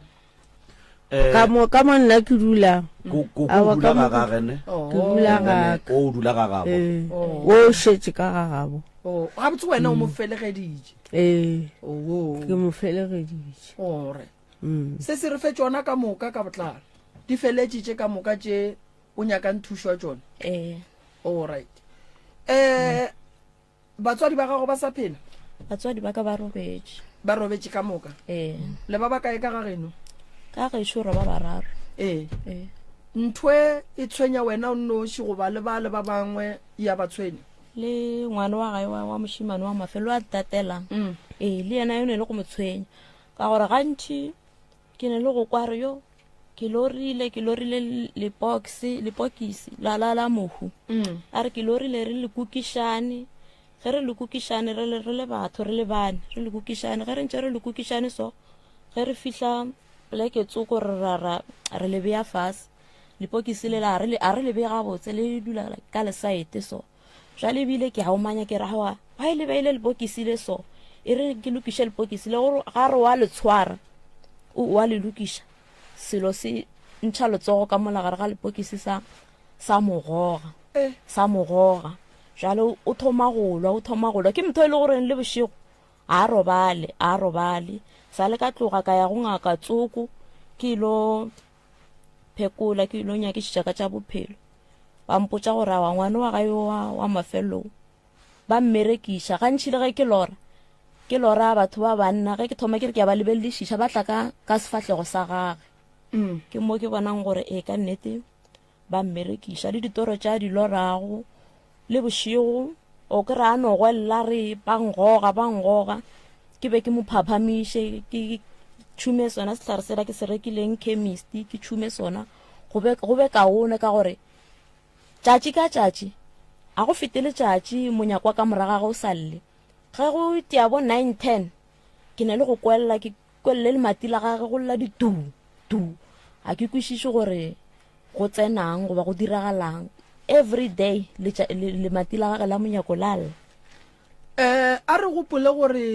Eh, Ka mo ka mo nna ke dulang. Koko Aowa, o ka dula mo ga gage ne? Ke dula And ga then, ka. O dula ga gabo. Eh, Oh. o šetše ka ga gabo. Oh, gabotse wena o mo felegeditše. Ee, Oh. ke mo felegeditše. Ore. Mm. Se se re fe tšona ka moka ka botlalo. Di feletše tše ka moka tše o nyakang thušo ya tšona. Ee. All right. Eh Batswadi ba gago ba sa phela? Batswadi ba ka ba robetše. Ba robetše ka moka? Ee. Le ba bakae ka ga geno? Ka gešo re ba bararo. Ee. Ee. Nthwe e tshwenya wena o nnoši goba le ba le ba bangwe ya ba tshwenya? Le ngwana wa gae wa, wa mošemane wa mafelo a ntatelang. Mm. Ee, le yena yo ne le go mo tshwenya. Ka gore gantši ke ne le go kwa re yo ke lorile, ke lorile lepokisi, lepokisi la, la, la mohu. Mm. A re ke lorile re le kukišane. Ge re le kukišane, re le, re le batho, re le bane, re le kukišane. Ge re ntše re le kukišane so, ge re fihla poleke tsoko re ra, ra, re le bea fase. Lepokisi le la, a re le, a re le bee gabotse, le dula ka lesaete so. Jwale ebile ke a omanya ke re aowa, why le beile lepokisi le so? E re ke lokiše lepokisi le gore ga re wa le tshwara, o wa le lokiša, selo se ntšha letsogo ka mola gare ga lepokisi sa, sa mo goga, Eh. sa mo goga. Jwale o thoma go lwa, o thoma go lwa. Ke motho e le goreng le bošego a robale, a robale. Sa le ka tloga ka ya go ngaka tsoko, ke ilo phekola, ke ilo nyakišiša ka tša bophelo. Ba mpotša gore awa ngwana wa gae wa, wa mafelong ba mmerekiša. Gantši le ge ke lora, ke lora batho ba banna, ge ke thoma ke re ke a ba lebeledišiša, ba tla ka, ka sefahlego sa gage. Mm. Ke mo ke bonang gore ee ka nnete ba mmerekiša. Le ditoro tša di lorago le bošego o ke re a no gwella re ba ngoga, ba ngoga. Ke be ke mo phaphamiše, ke tšhume sona sehlare sela ke se rekileng chemist, ke tšhume sona go be, go be kaone ka gore tšatši ka tšatši a go fete letšatši monyako wa ka morago ga o sa lle. Ge go tia bo 9 10 ke ne le go kwella, ke kwelle lemati la gage go lla di tu tu. A ke kwešiše gore go tsenang goba go diragalang. Every day lemati la gage la monyako la lla. Eh, a re gopole gore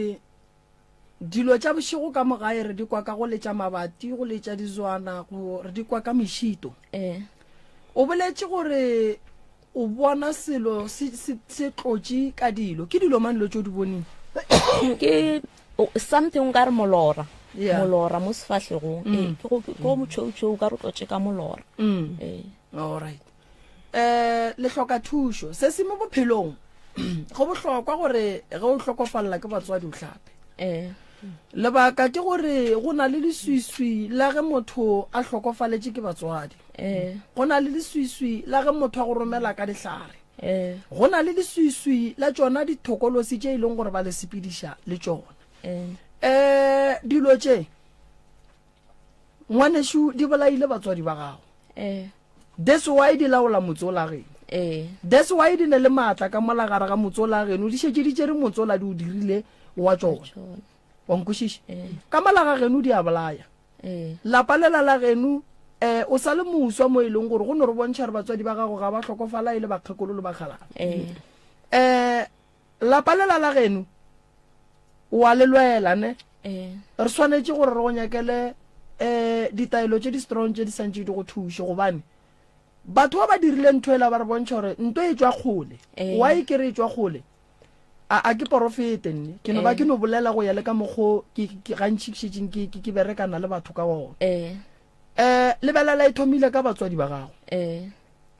dilo tša bošego ka mo gae re di kwa ka go letša mabati, go letša dizwana, go re di kwa ka mešito. Eh. O boletše gore o bona selo se, se, se tlotše ka dilo. Ke dilo mang dilo tše o di boneng? Ke something o ka re molora. Yeah. Molora mo sefahlegong. Mm. Ee, ke go, ke go motšheutšheu o ka re o tlotše ka molora. Mm. Ee. All right. Eh, le hloka thušo. Se se mo bophelong. Go bohlokwa gore ge o hlokofalela ke batswadi o hlape. Eh. Lebaka ke gore go na le leswiswi la ge motho a hlokofaletše ke batswadi. Eh. Go na le leswiswi la ge motho a go romela ka dihlare. Eh. Go na le leswiswi la tšona dithokolosi tše e leng gore ba le sepediša le tšona. Eh. Eh, dilo tše ngwanešu di bolaile batswadi ba gago. Eh. That's why di laola motse o la geno. Eh. That's why di ne le maatla ka mola gare ga motse o la geno. Di šetše di tšere motse ola di o dirile wa tšona. Wa nkwešiša? Eh. Ka mola ga geno di a bolaya. Eh. Lapa lela la geno, eh, o sa le moswa mo e leng gore go no re bontšha gore batswadi ba gago ga ba hlokofala e le bakgekolo le bakgalabje. Eh. Eh, lapa lela la geno o a le lwela, ne? Eh. Re swanetše gore re go nyakele, eh, ditaelo tše di strong tše di santše di go thuše, gobane batho ba ba dirile ntho ela ba re bontšha gore nto e tšwa kgole. Eh. Why ke re e tšwa kgole? A, a ke porofete nne, ke no ba Eh. ke no bolela go ya le ka mokgo ke, ke, gantši ke šetšeng ke, ke, ke berekana le batho ka ona. Eh. Um lebelela e thomile ka batswadi ba gago. Ee.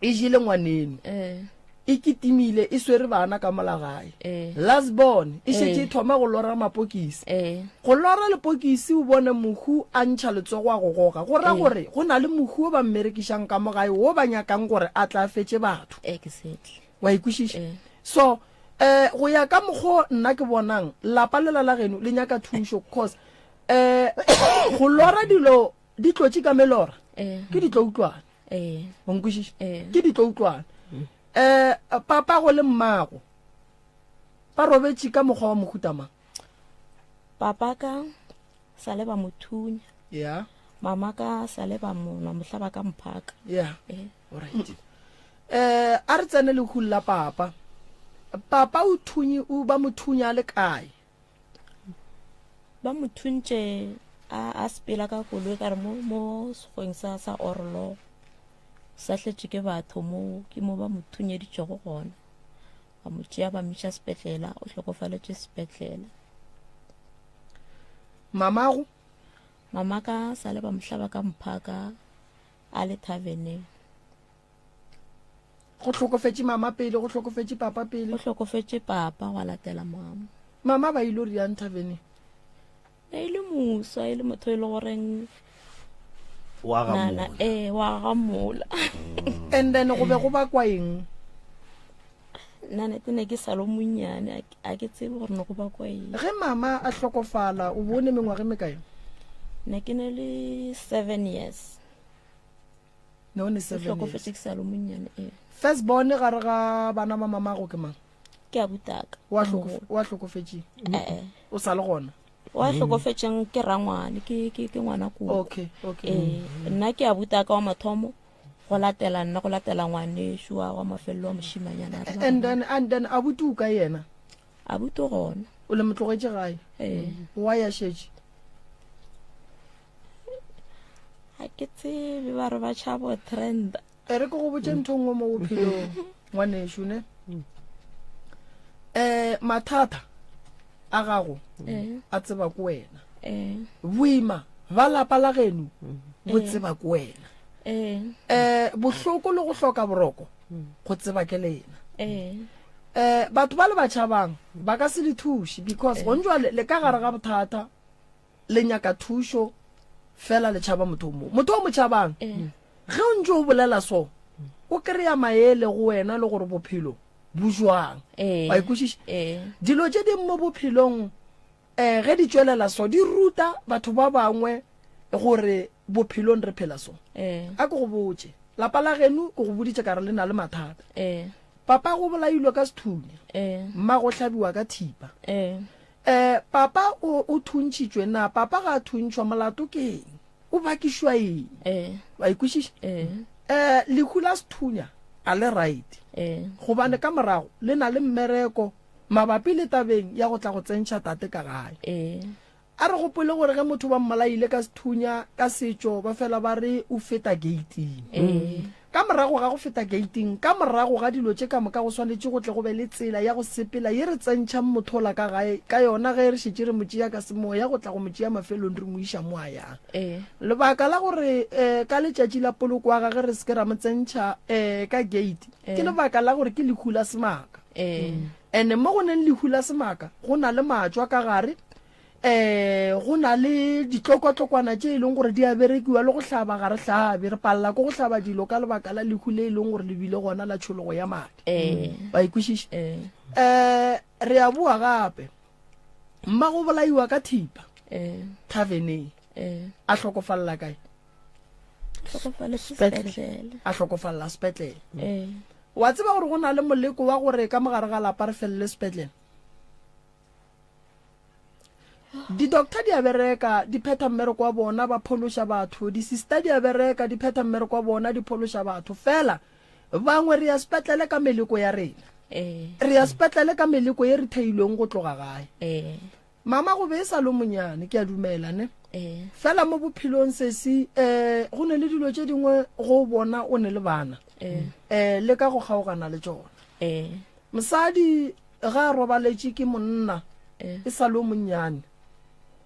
E jele ngwaneno. Ee. E kitimile e swere bana ka mola gae. Ee. Last born e šetše Ee. e thoma go lora mapokisi. Ee. Go lora lepokisi o bone mohu a ntšha letsogo a go goga. Go ra Ee. gore go na le mohu o ba mmerekišang ka mo gae wo ba nyakang gore a tla fetše batho. Exactly. Wa e kwešiša? Ee. So eh go ya ka mokgo nna ke bonang lapa lela la geno le nyaka thušo cause eh go lora dilo di tlotše ka melora Ee. ke di tlo utlwana. Ee. O nkwešiša? Ee. Ke di tlo utlwana. Eh papago le mmago ba robetše ka mokgwa wa mohuta mang? Papa ka sa le ba mo thunya. Yeah. Mama ka sa le ba mo nwa mohla ba ka mphaka. Yeah. Ee. Alright. Eh a re tsene lehung la papa. Papa o thunyi o ba mo thunya le kae? Ba mo thuntše a a sepela ka koloi ka re mo mo sekgweng sa sa Orlo. Sa hletše ke batho mo ke mo ba mo thunyeditšego gona. Ba mo tšea ba mo iša sepetlela, o hlokofaletše sepetlela. Mamago? Mama ka sa le ba mo hlaba ka mphaka a le thaveneng. Go hlokofetše mama pele, go hlokofetše papa pele. Go hlokofetše papa gwa latela mama. Mama ba ile riang thaveneng? Ne e le moswa, e le motho e le goreng Wa ga nana, mola. ee, wa ga mola. And then go be go bakwa eng? Nna nete ne ke sa le monnyane, a ke tsebe gore ne go bakwa eng. Ge mama a hlokofala, o bone mengwaga e mekae? Ne ke ne le 7 years. Ne o ne Ke 7 years. hlokofetše ke sa le monnyane, ee. First born gare ga bana ba mamago ke mang? Ke abutaka. Wa wa hlokofetše? Eh, eh. O sa le gona? Wa hlokofetšeng ke rangwane, ke, ke, ke ngwana koko. Okay, okay. Ee, nna ke abutaka wa mathomo, go latela nna, go latela ngwanešu wa, wa mafelelo wa mošimanyana, re ba And gona. then, and then abuti o ka yena? Abuti o gona. O le mo tlogetše gae? Ee. Wa ya šetše? Ga ke tsebe, ba re ba tšhabo trenda. E re ke go botše ntho nngwe mo bophelong, ngwanešu, ne? Eh, mathata a gago Eh. a tseba ko wena. Eh. Boima ba lapa la geno bo Eh. tseba ko wena. Eh. Eh, bohloko le go hloka boroko go tseba ke lena. Eh. Eh, batho ba le ba tšhabang ba ka se le thuše because Eh. gone jwale le ka gare ga bothata le nyaka thušo fela le tšhaba motho o mongwe. Motho o mo tšhabang Eh. ge o ntse o bolela so o kry-a maele go wena le gore bophelo bo jwang. Eh. Wa ikwešiša? Eh. Dilo tše dingwe mo bophelong eh ge di tšwelela so di ruta batho ba bangwe gore bophelong re phela so. Eh. A ke go botše, lapa la geno ke go boditše ka re le na le mathata. Eh. Papa go bolailwe ka sethunya. Eh. Mma go hlabiwa ka thipa. Eh. Eh, papa o, o thuntšhitšwe na? Papa ga a thuntšhwa, molato ke eng? O bakišwa eng? Eh. Wa ikwešiša? Eh. Eh, lehu la sethunya a le right. Eh. Gobane ka morago le na le mmereko mabapi le tabeng ya go tla go tsentšha tate ka gae. Eh. A re gopole gore ge motho ba mmolaile ka sethunya ka setšo ba fela ba re o feta geiting. Eh. Ka morago ga go feta geiting, ka morago ga dilo tše ka moka go swanetše go tle go be le tsela ya go sepela ye re tsentšhang motho ola ka gae ka yona ge re šetše re mo tšea ka semoya go tla go mo tšea mafelong re mo iša mo a yang. Eh. Lebaka la gore eh, ka letšatši la poloko wa gage re se ke ra mo tsentšha eh, ka gate ke Eh. lebaka la gore ke lehu la semaka. Eh. Ene mo go neng lehu la semaka go na le matšwa ka gare, eh go na le ditlokotlokwana tše e leng gore di a berekiwa le go hlaba ga re hlabe, re palela ke go hlaba dilo ka lebaka la lehu le e leng gore le bile gona la tšhologo ya madi. Eh. Wa ikwešiša? Eh. Eh, re a boa gape. Mma go bolaiwa ka thipa. Eh. Thaveneng. Eh. A hlokofalla kae? Hlokofaletse sepetlele. A hlokofalla sepetlele. Eh. Wa tseba gore go na le moleko wa gore ka mogare ga lapa re felele sepetlele? Di-doctor di a bereka, di phetha mmereko wa bona, ba phološa batho. Di-sister di a bereka, di phetha mmereko wa bona, di phološa batho. Fela bangwe re ya sepetlele ka meleko ya rena. Eh. Re ya sepetlele ka meleko ye re theilweng go tloga gae. Eh. Mama go be e sa le monyane, ke a dumela, ne? Eh. Fela mo bophelong sesi, eh, go ne le dilo tše dingwe go bona o ne le bana. Eh. Eh, le ka go kgaogana le tšona. Eh. Mosadi ga a robaletše ke monna, Eh. e sa le o monnyane,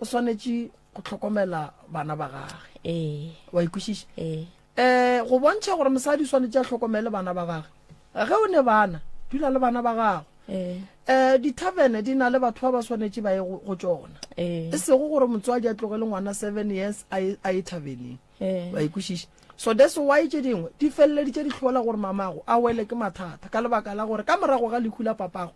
o swanetše go hlokomela bana ba gage. Ee. Wa ikwešiša? Ee. Um go bontšha gore mosadi o swanetše a hlokomele bana ba gage. Ge o ne bana, dula le bana ba gago. Ee. Um dithavene di na le batho ba ba swanetše ba ye go tšona. Ee. E sego gore motswadi a tlogele ngwana seven years a ye, a ye thaveneng. Ee. Wa ikwešiša? So that's why tše dingwe di feleleditše di hlola gore mamago a wele ke mathata ka lebaka la gore ka morago ga lehu la papago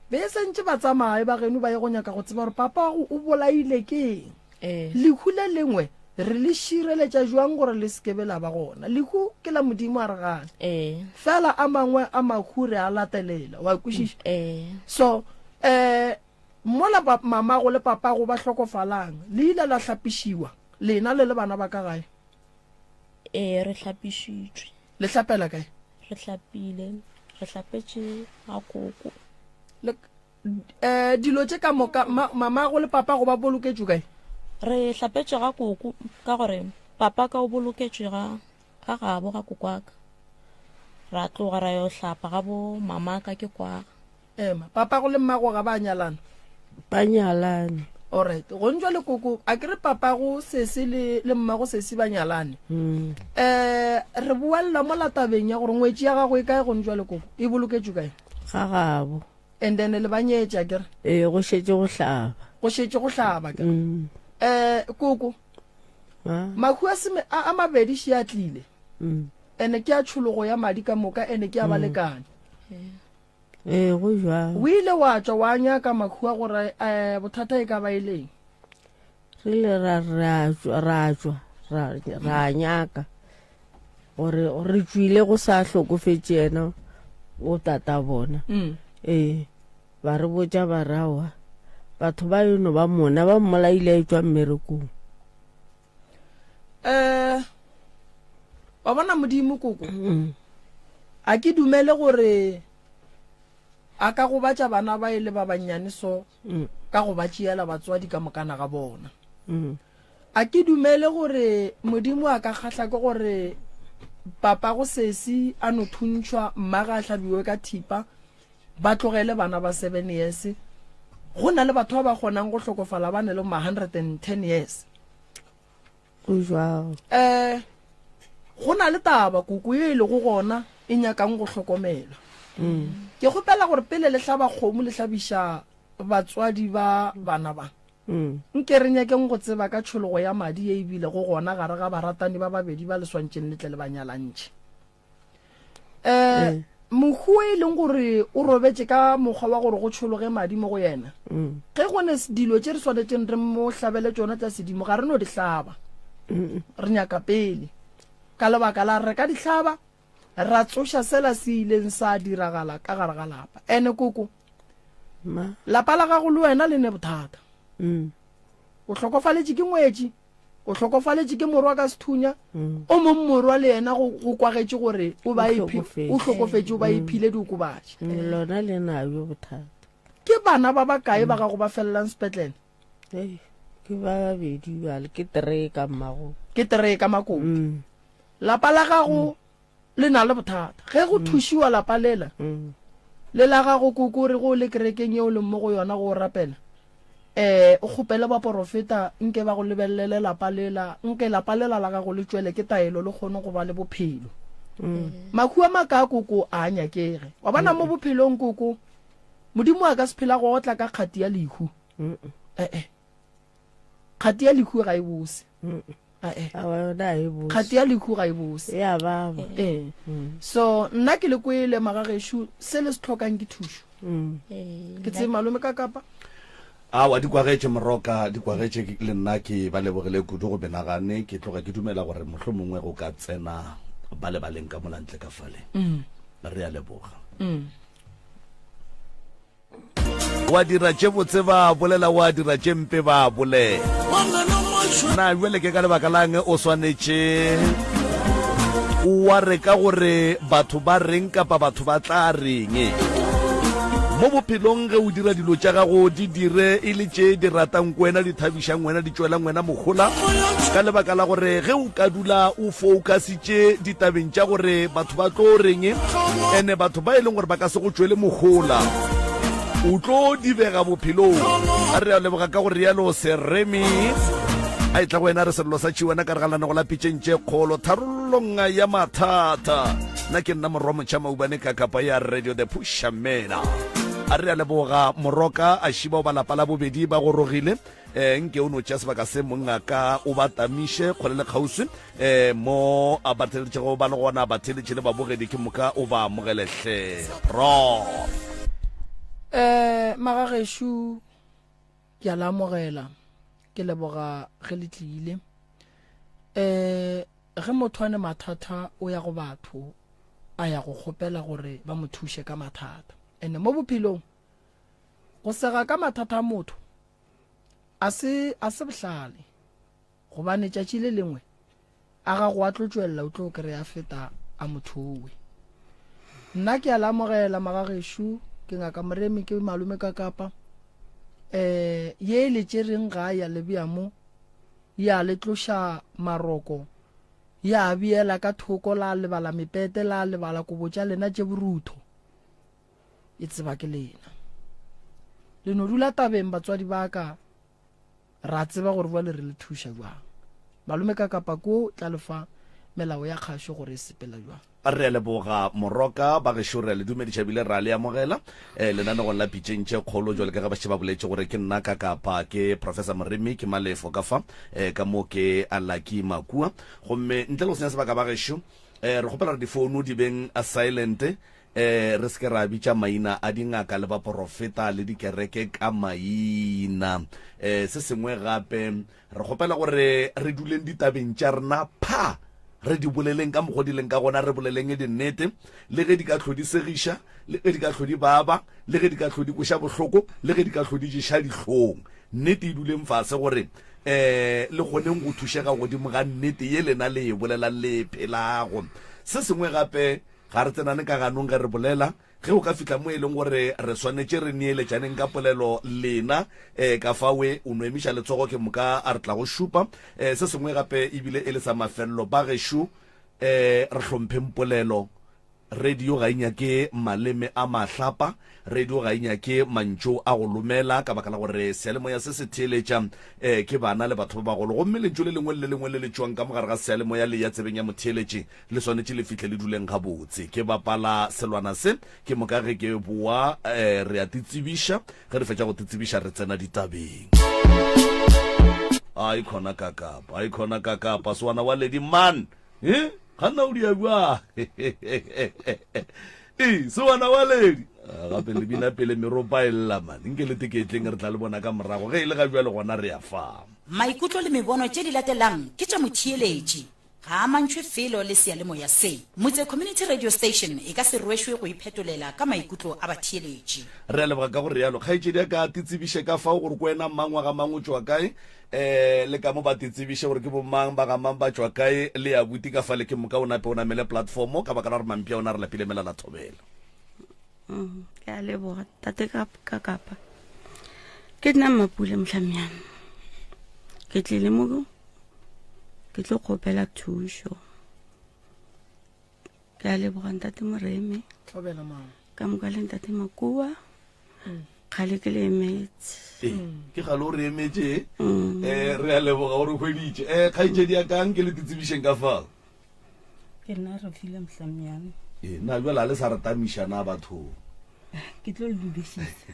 be e sentše ba tsamaye ba geno ba ye go nyaka go tseba gore papago o bolaile ke eng. Ee. Lehu le lengwe re le šireletša jwang gore le se ke be la ba gona. Lehu ke la Modimo a re gane. Ee. Fela a mangwe a mahu re a latelela, wa kwešiša? Ee. So, eh, mola ba, mamago le papago ba hlokofalang, le ile la hlapišiwa, lena le le bana ba ka gae? Ee, re hlapišitšwe. Le hlapela kae? Re hlapile, re hlapetše ga koko. Le, eh, dilo tše ka moka, ma, mamago le papago ba boloketšwe kae? Re hlapetše ga koko, ka gore papa ka o boloketšwe ga, ga gabo ga kokwaka. Ra tloga ra yo hlapa ga bo mamaka ke kwaga. Ema, papago le mmago ga ba nyalana? Ba nyalane. Alright, go ntšwa le koko, a ke re papago sesi le, le mmago sesi ba nyalane. Mm. Eh, re boelela mola tabeng ya gore ngwetši ya gago e kae go ntšwa le koko? E boloketšwe kae? Ga gabo. And then le ba nyetše, a ke re? Ee, go šetše go hlaba. Go šetše go hlaba, ke re. Mm. Eh, koko, Ah. mahu a seme, a, a mabedi še a tlile. Mm. Ene ke a tšhologo ya madi ka moka, ene ke a balekane. Ee, go jwalo. O ile wa tšwa wa nyaka Makhuwa gore um bothata e ka ba e leng? Re ile ra re a tšwa, ra tšwa, ra, ra nyaka gore re tšwile go sa hlokofetše yena o tata bona. Mm. Ee, ba re botša ba re aowa, batho ba eno ba mona ba mmolaile a etšwa mmerekong. Eh, wa bona Modimo koko, Mm. a ke dumele gore a ka gobatša bana ba e le ba bannyane so Mm. ka go ba tšeela batswadi ka mokana ga bona. Mm. A ke dumele gore Modimo a ka kgahla ke gore papago sesi a no thuntšhwa, mmage a hlabiwe ka thipa, ba tlogele bana ba seven years. Go na le batho ba ba kgonang go hlokofala ba ne le ma 110 years. Go jwalo. Eh, go na le taba koko ye e lego gona e nyakang go hlokomelwa. Mm. Ke kgopela gore pele le hlaba kgomo le hlabiša batswadi ba bana ba. Mm. Nke re nyakeng go tseba ka tšhologo ya madi ye e bilego gona gare ga baratani ba babedi ba le swantšeng le tle le ba nyalantšhe. um mohu e leng gore o robetše ka mokgwa wa gore go tšhologe madi mo go yena mm. ge go ne dilo tše re swanetšeng re mo hlabele tšona tša sedimo ga re no di hlaba re nyaka pele ka lebaka la re ka di hlaba ra tsoša sela se ileng sa diragala ka gare ga lapa ene koko lapa la gago le wena le ne bothata mm. o hlokofaletše ke ngwetši O hlokofaletše ke morwa ka sethunya, o mong morwa le yena go, go kwagetše gore o ba iphi, o hlokofetše, o ba iphile diokobatši. Mm, lona le nabjo bothata. Ke bana ba bakae ba gago ba felelang sepetlele? Ei, ke ba babedi bjale, ke teree ka mmago. Ke teree ka makoti. Mm. Lapa la gago le na le bothata. Ge go thušiwa lapa lela, Mm. le la gago koko re go le kerekeng yeo leng mo go yona go rapela, eh o kgopele baporofeta nke ba go lebelele lapa lela, nke lapa lela la gago le tšwele ke taelo le kgone go ba le bophelo. Mm. Mahu a makaa koko a a nyakege. Wa bona mo bophelong koko, Modimo a ka se phela go otla ka kgati ya lehu. Mm. Eh eh. Kgati ya lehu ga e bose. Ae. Awa yona ga e bose. Kgati ya lehu ga e bose. E a baba. Ee. So nna ke le kwele magagešo se le se tlhokang ke thušo. Mm. Ke tsebe malome ka kapa. Awa di kwagetše Moroka, di kwagetše le nna ke ba lebogile kudu go menagane ke tloga ke dumela gore mohlomongwe go ka tsena ba le ba leng ka mola ntle ka fale. Re a leboga. Wa dira tše botse ba bolela, wa dira tše mpe ba bolela. Na bjale ke ka lebaka lang o swanetše wa re ka gore batho ba reng kapa batho ba tla reng? Mo bophelong ge o dira dilo tša gago di dire e le tše di ratang ko wena, di thabišang wena, di tšwelang wena mohola, ka lebaka la gore ge o ka dula o focusitše ditabeng tša gore batho ba tlo reng, ene batho ba e leng gore ba ka se go tšwele mohola. O tlo dibega bophelong. A re a leboga ka go rialo Seremi. A etla go wena re sello sa tšhiwana ka re ga lenanego la pitšeng tše kgolo tharollong ya mathata. Nna ke nna morwa motšha maubane ka kapa ya Radio The Pushamena. A re a leboga moroka a šiba o ba lapa la bobedi ba gorogile. Eh, nke o no tšea sebaka se mongaka o ba tamiše kgole le kgauswi eh, mo a ba theletšego ba le gona batheletši le babogedi ke moka o ba amogelehle prof. Eh, magagešo ke a le amogela ke leboga ge le tlile. Eh, ge motho a ne mathata o ya go batho a ya go kgopela gore ba mo thuše ka mathata. Ene mo bophelong Go sega ka mathata a motho a se a se bohlale, gobane tšatši le lengwe a gago a tlo tšwelela o tlo kry-a feta a motho owe. Nna ke a le amogela magagešo, ke ngaka Moremi ke malome ka Kapa. Eh ye e le tšereng ga ya le bea mo ya le tloša maroko ya beela ka thoko la lebala mepete la lebala kobo tša lena tše borutho. E tseba ke lena. Le no dula tabeng batswadi ba ka, ra tseba gore bjale re le thuša bjang. Malome ka kapa ko tla le fa melao ya kgašo gore e sepela bjang. Re a leboga Moroka, ba gešo re a le dumediša ebile ra le amogela eh, lenanegong la Pitšeng tše Kgolo. Jwale ka ge ba šetše ba boletše gore ke nna ka kapa ke Professor Moremi, ke Malefo ka fa eh, ka mo ke Lucky Makua. Gomme ntle le go senya sebaka ba gešo eh, re kgopela gore difounu di beng silent E, re se ke ra bitša maina a dingaka le baporofeta le dikereke ka maina. E, se sengwe gape, re kgopela gore re duleng ditabeng tša rena pha, re di boleleng ka mokgo di leng ka gona, re boleleng dinnete, le ge di ka hlo di segiša, le ge di ka hlo di baba, le ge di ka hlo di kweša bohloko, le ge di ka hlo di ješa dihlong. Nnete e duleng fase gore um le kgoneng go thušega godimo ga nnete ye lena le e bolelang le e phelago. Se sengwe gape, Ga re tsenane ka ganong ge re bolela. Ge o ka fihla mo e leng gore re swanetše re neeletšaneng ka polelo lena, e, ka fawe o no emiša letsogo ke moka a re tla go šupa. E, se sengwe gape e bile e le sa mafelelo, ba gešo, e, re hlompheng polelo. Radio ga e nyake maleme a mahlapa, radio ga e nyake mantšu a go lomela, ka baka la gore seyalemoya se se theeletša e, ke bana le batho ba bagolo. Gomme lentšu le lengwe le le lengwe le le tšwang ka mo gare ga seyalemoya le ya tsebeng ya motheeletši, Le swanetše le fihle le duleng gabotse. Ke bapala selwana se, ke moka ge ke boa eh, re a titsebiša. Ge re fetša go titsebiša re tsena ditabeng. Ai khona kakapa, ai khona kakapa, sewana wa lady man. Eh? Ga nna o dia bjang? Ee, sewana wa lady. Ah, gape le bina pele meropa e lla man. Nke le teketleng re tla le bona ka morago. Ge e le ga bjale gona re ya fa. Maikutlo le mebono tše di latelang ke tša motheeletši. Ga a amantšhwe felo le seyalemoya se. Motse Community Radio Station e ka se rwešwe go iphetolela ka maikutlo a batheeletši. Re a leboga ka go realo. Kgaetšedi ya ka a titsebiše ka fao gore ke wena mang, wa ga mang, o tšwa kae, um le ka mo ba titsebiše gore ke bo mang, ba ga mang, ba tšwa kae, le abuti ka fale ke moka o nape o namele platformo ka baka la gore mampi a ona re lapile melala thobela. Mm, ke a leboga tate ka ka kapa ke nna mmapule motlhamyana ke tlile mo ke tlo kgopela thušo ke a leboga ntate moreme Thobela mama. ka moka le ntate makua kgale ke le emetse Ee, ke gale o re emetše um re a leboga o re hweditše um kgaetšedi ya kang ke le titsebišeng ka fao Ke nna re file mohlamyane. Ee, na bjale a le sa re tamiša na batho? Ke tlo le dudišisa.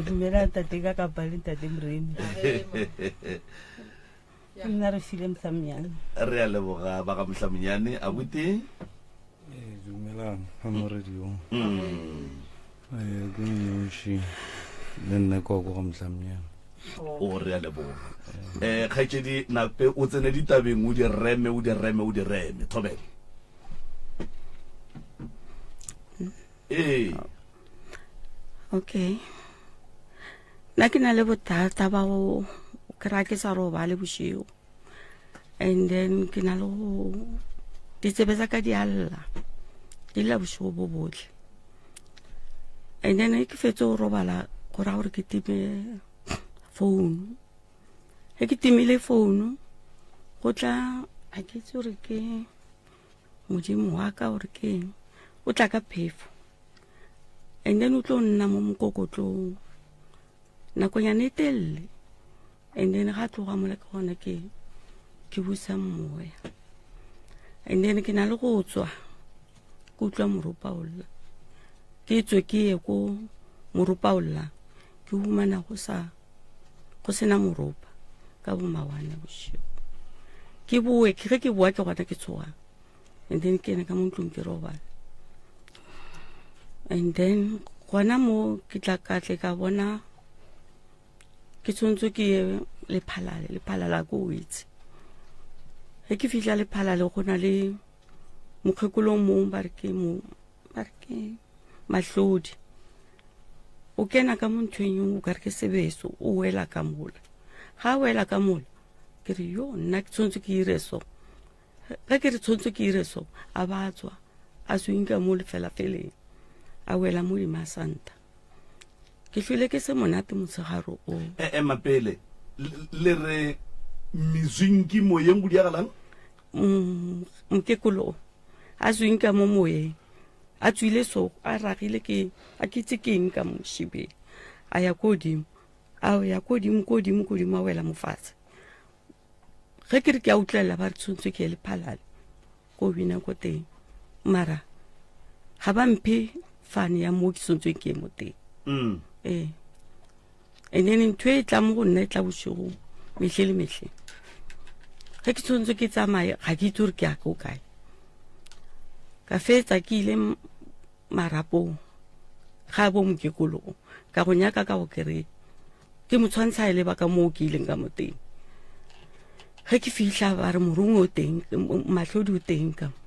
Dumela ntate ka kapa le ntate Moremi. Ke nna re file mohlamyane. Re a leboga ba ga mohlamonyane abuti. Ee, dumelang ga mo radiong. Ee, ke mmuši le nna koko ga mohlamnyana. O re a leboga. Eh, kgaetšedi Nape o tsene ditabeng o di reme o di reme o di reme. Thobela. Ee. Okay. Nna ke na le bothata ba go kry-a ke sa robale bošego. And then ke na le go ditsebe tsa ka di a lla. Di lla bošego bo botlhe. And then ge ke fetse go robala go raya gore ke time phone. Ge ke timile phone go tla a ke itse gore ke modimo wa ka gore ke eng o tla ka phefo. And then o tlo nna mo mokokotlong nakonyana e telele, and then ga tloga mola ke gona ke ke busa moya. And then ke na le go tswa ke utlwa moropa o lla, ke tswe ke ye ko moropa o llang, ke humana go sa go sena moropa ka bomawane bošego. Ke boe, ke ge ke boa ke gona ke tshogang, and then ke ene ka mo ntlong ke robala. And then gona mo ke tla ka tle ka bona ke tshwanetse ke ye Lephalale. Lephalale ko o itse ge ke fihla Lephalale go na le mokgekolo mong ba re ke mo ba re ke Mahlodi, o kena ka mo nthweng o ka re ke sebeso, o wela ka mola. Ga a wela ka mola ke re yo nna ke tshwanetse ke ire so, ge ke re tshwanetse ke ire so, a ba tswa a swinka mo lefelafeleng, a wela mo dima santa. Ke hlwile ke se monate motshegare o. E ema pele le re mezwinki moyeng go diagalang? Mokekolo a swinka mo moyeng, a tswile so a ragile ke a ke itse ke eng ka mo shibeng, a ya ko godimo, a ya ko godimo, ko godimo, ko godimo, a wela mo fatshe. Ge ke re ke a utlwelela ba re tshwanetse ke ye Lephalale ko bina ko teng, mara ga ba mphe fane ya mo ke tshwanetseng ke ye mo teng. Ee, and then ntho e tla mo go nna e tla bošego mehle le mehle. Ge ke tshwanetse ke tsamaye ga ke itse gore ke ya ko kae. Ka fetsa ke ile marapong ga bo mokekologo ka go nyaka ka go kry-e ke mo tshwantsha e leba ka moo ke ileng ka mo teng. Ge ke fihla ba re morongwe o teng, Mahlodi o teng ka mo.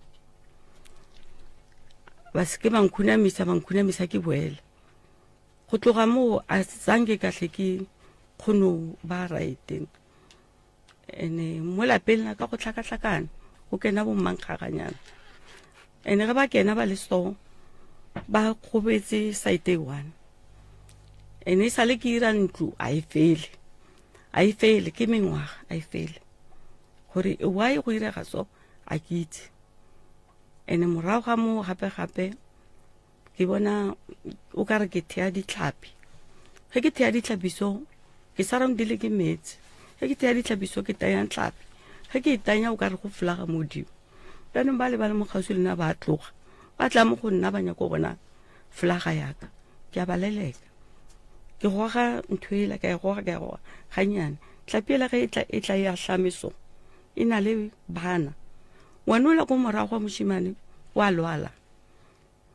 Ba se ke ba nkhunamisa, ba nkhunamisa ke boela. Go tloga moo a sanke ka hle ke kgono ba right. Ene mo lapeng la ka go tlhakatlhakana, go kena bo mmankgaganyana. Ene ge ba kena ba le so ba gobetse site e one. Ene e sale ke ira ntlo a e fele, a e fele ke mengwaga a e fele. Gore why go irega so a ke itse. Ene morago ga moo gape gape ke bona o ka re ke thea ditlhapi. Ge ke thea ditlhapi so ke surroundile ke metsi. Ge ke thea ditlhapi so ke tanya tlhapi. Ge ke e tanya o ka re go folaga modimo. Jaanong ba le ba le mo kgauswi le nna ba tloga, ba tla mo go nna ba nyaka go bona folaga yaka. Ke a ba leleka, ke goga ntho ela, ka e goga, ka e goga gannyane. Tlhapi ela ge e tla, e tla e ahlame so, e na le bana. Ngwana ola ko morago wa mošemane wa lwala.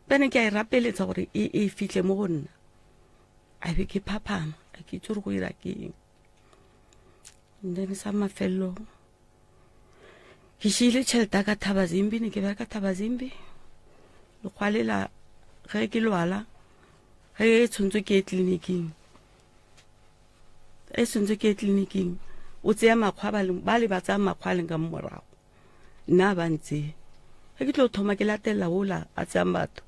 Bjale ke a e rapeletsa gore e, e fihle mo go nna. A be ke phaphama, a ke itse gore go ira ke eng. And then sa mafelelo ke šiile tšhelete ya ka Thabazimbi, ne ke bereka Thabazimbi. Lekgwa lela ge ke lwala, ge e tshwanetse ke ye tleliniking, e tshwanetse ke ye tleliniking, o tseya makgwa ba le, ba le ba tsaya makgwa a leng ka mo morago, nna ba ntseye. Ge ke tlo thoma ke latelela ola a tseyang batho,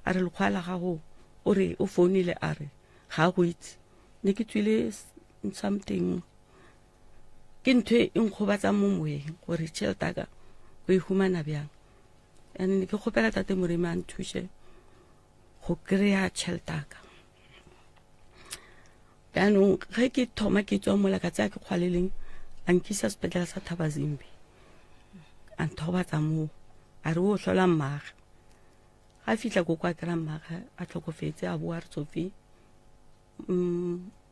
a re lekgwa la gago o re o founile a re ga a go itse. Ne ke tswile something, ke ntho e nkgobatsang mo moyeng gore tšhelete ya ka o e humana bjang. And ne ke kgopela tate Moremi a nthuše go kry-a tšhelete ya ka. Jaanong ge ke thoma ke tswa mola ka tsaya ke kgwaleleng, a nkisa sepetlele sa Thabazimbi, a nthobatsa moo, a re o hlola mmage. Ga fitlha ko kwa kry-a mmage a tlhokofetse, a boa re Sophie,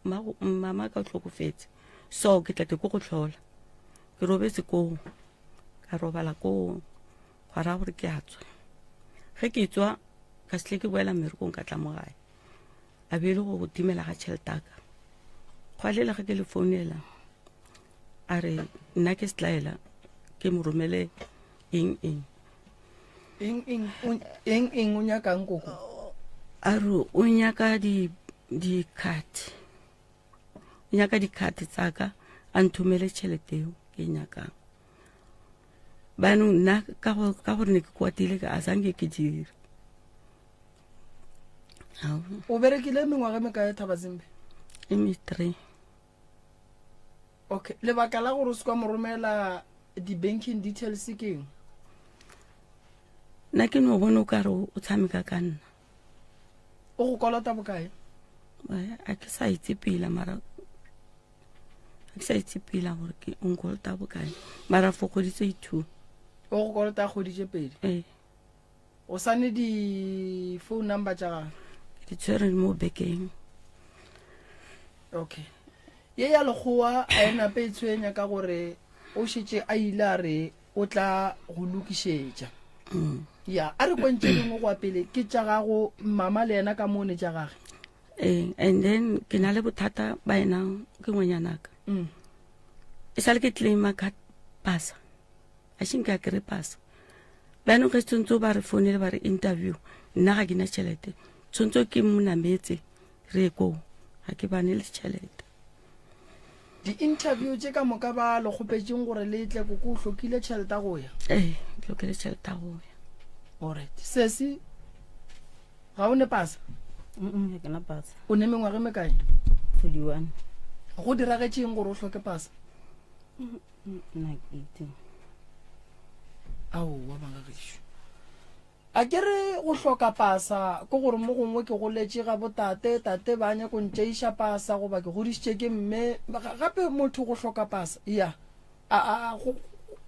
mama ka o tlhokofetse, so ke tla ke ko go tlhola. Ke robetse koo, ka robala koo, gwa raya gore ke a tswa. Ge ke tswa ka setle ke boela mmerekong ka tla mo gae, a be e le go timela ga tšhelete ya ka. Kgwalela ge ke le founela a re nna ke setlaela, ke mo romele eng eng. Eng eng, o, eng eng o nyakang koko? A re o nyaka di, di-card, o nyaka di-card tsa ka, a nthomele tšhelete eo ke e nyakang. Banong nna ka go, ka gore ne ke kwatile ka a sanke ke dire. Ao. O berekile mengwaga e mekae Thabazimbi? E me 3. Okay, lebaka la gore o se kwa mo romela di-banking details ke eng? Nna ke no bona o ka re o tshameka ka nna. O go kolota bokae? A ke sa itse pila mara a ke sa itse pila gore ke o nkolota bokae mara for kgwedi tse two. O go kolota kgwedi tše pedi? Ee. O sa ne di phone number tša gagwe? Ke di tshwere mo bekeng. Okay. Ye ya lekgowa a e nape e tshwenya ka gore o šetše a ile a re o tla go lokišetša. Ya, a re kweng tše dingwe go ya pele ke tša gago mama le yena ka mo ne tša gage. Ee, and then ke na le bothata ba ena ke ngwanyanaka. E sa le ke claima ka pasa. A še nka kry pasa. Bjanong ge tshwanetse ba re founele ba re interview, nna ga ke na tšhelete. Tshwanetse ke mo nametse re ye koo, ga ke bane le tšhelete. Di-interview tše ka moka ba le kgopetšeng gore le tle, koko o hlokile tšhelete ya go ya? Ee, ke hlokile tšhelete ya go ya. Alright. Sesi, ga o ne pasa? Mm-mm, ga ke na pasa. O ne mengwaga e mekae? 41. Go diragetšeng gore o hloke pasa? Nna ke itse. Aowa, bangagešo. A ke re go hloka pasa ke gore mo gongwe ke goletše ga botate, tate ba nyako ntšeiša pasa goba ke godišitše ke mme. Gape motho go hloka pasa, ya, a, a, go,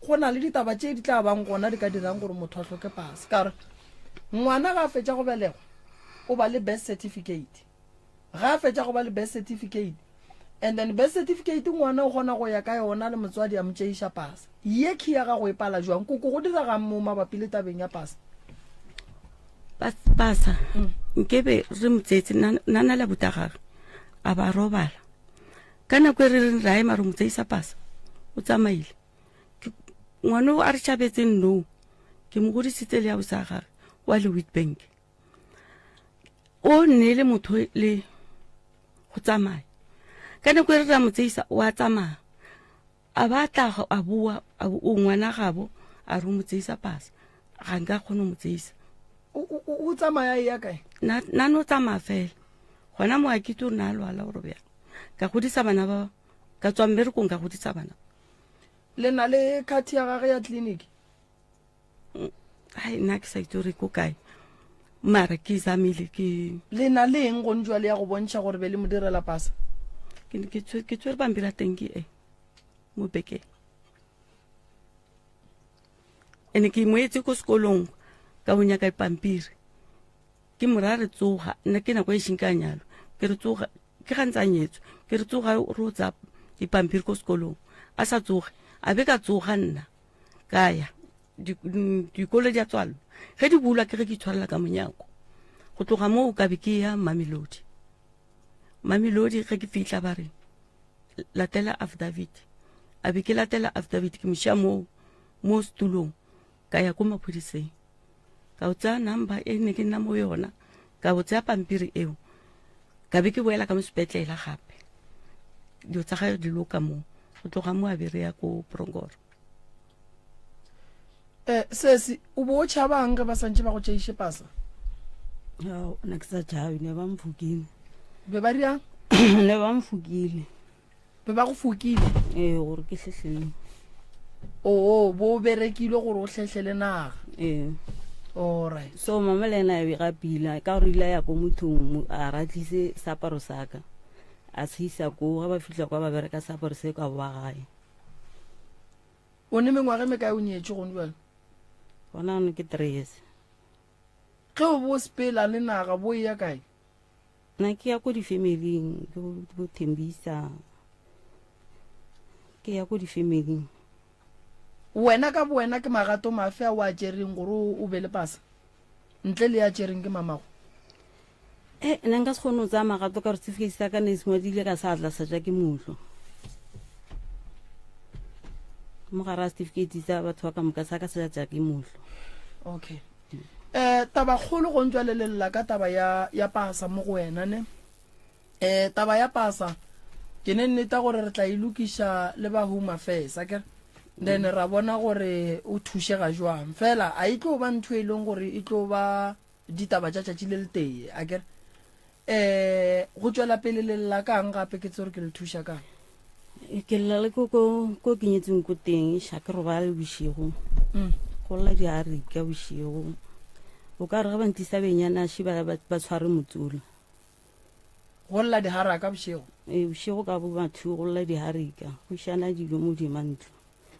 go na le ditaba tše di tla bang gona di ka dirang gore motho a hloke pasa. Ka gore ngwana ga a fetša go belegwa o ba le birth certificate. Ga a fetša go ba le birth certificate, and then birth certificate ngwana o kgona go ya ka yona le motswadi a mo tšeiša pasa. Ye key ya gago e pala jwang? Koko, go diregang mo mabapi le tabeng ya pasa? Pasa nkebe re mo tseetse nna na le abuti a gagwe a ba robala. Ka nako e re reng ra ema re mo tseisa pasa, o tsamaile. Ngwana o a re tšhabetseng no, ke mo godisitse le ausi a gagwe wa le Witbank. O nne le motho le go tsamaya. Ka nako e re ra mo tseisa o a tsamaya. A ba tla a boa, o ngwana gabo a re o mo tseisa pasa. Ga nka kgone go mo tseisa. O tsamaya e ya kae? Na no tsamaya fela. Gona mo a ke itse gore na a lwala gore bjang. Ka godisa bana ba, ka tswa mmerekong ka godisa bana. Le na le card ya gage ya clinic? Ai, nna ke sa itse gore ko kae. Mara ke zamile ke Le na le eng gone jwale ya go bontšha gore be le mo direla pasa? Ke tshwere pampiri ya teng ke e mo bekeng. Ene ke mo etse ko sekolong ka go nyaka pampiri. Ke mo ra re tsoga, nna ke nako e šeng ka nyalwa. Ke re tsoga, ke ga ntse a nyetswe. Ke re tsoga re o tsaya dipampiri ko sekolong. A sa tsoge, a be ka tsoga nna. Ka ya dikolo di a tswalwa. Ge di bulwa ke ge ke itshwarela ka monyako. Go tloga moo ka be ke ya Mamelodi. Mamelodi ge ke fihla ba re latela affidavit. A be ke latela affidavit ke mošia moo mo setulong ka ya ko maphodiseng. Ka o tsaya number e ne ke nna mo yona, ka o tsaya pampiri eo. Ka be ke boela ka mo sepetlela gape. Dilo tsa gagwe di loka moo. Go tloga mo a be re ya ko Prongoro. Sesi, o bo o tšhabang ge ba santše ba go tšeiše pasa? Ao, nna ke sa tšhabe, ne ba mfokile. Be ba riang? Ne ba mfokile. Be ba go fokile? Ee, gore ke hlehlele. Oo, bo berekile gore o hlehlele naga? Ee. Alright. So mama le ena a bega pila, ka gore ile a ya ko mothong, a ratlise seaparo sa ka. A se isa koo, ge ba fihla kwa ba bereka seaparo se ka boa gae. O ne mengwaga e mekae o nyetšwe gone bjale? Gona gone ke 3 years. Ge o bo sepela le naga bo eya kae? Nna ke ya ko di-familing, ke bo Thembisa. Ke ya ko di-familing. Wena ka bowena ke magato mafe a o a tšereng gore o be le pasa? Ntle le ya tšereng ke mamago? Nna nka se kgone go tsaya magato ka gore certificate sa ka ne se ngwadile ka seatla sa ja ke mohlo. Mo gare ga certificate sa batho ba ka moka sa ka sa ja ke mohlo. Okay. Taba kgolo go ntšwa le lella ka taba ya ya pasa mo go wena ne. Taba ya pasa ke ne nneta gore re tla e lokiša le ba Home Affairs akere. Then ra bona gore o thušega jwang. Fela a e tlo ba ntho e leng gore e tlo ba ditaba tša tšatši le letee akere. Go tšwela pele le lla kang gape ke tsere ke le thuša kang? Ke lla le ko ko ko ke nyetseng ko teng, sha ke robale bošego. Go lla diarika bošego. O ka re ge ba ntlisa benyana še ba, ba, ba tshware motsola. Go lla diharaka bošego? Ee, bošego ka bo mathu go lla diharika, go šana dijo modima ntlo.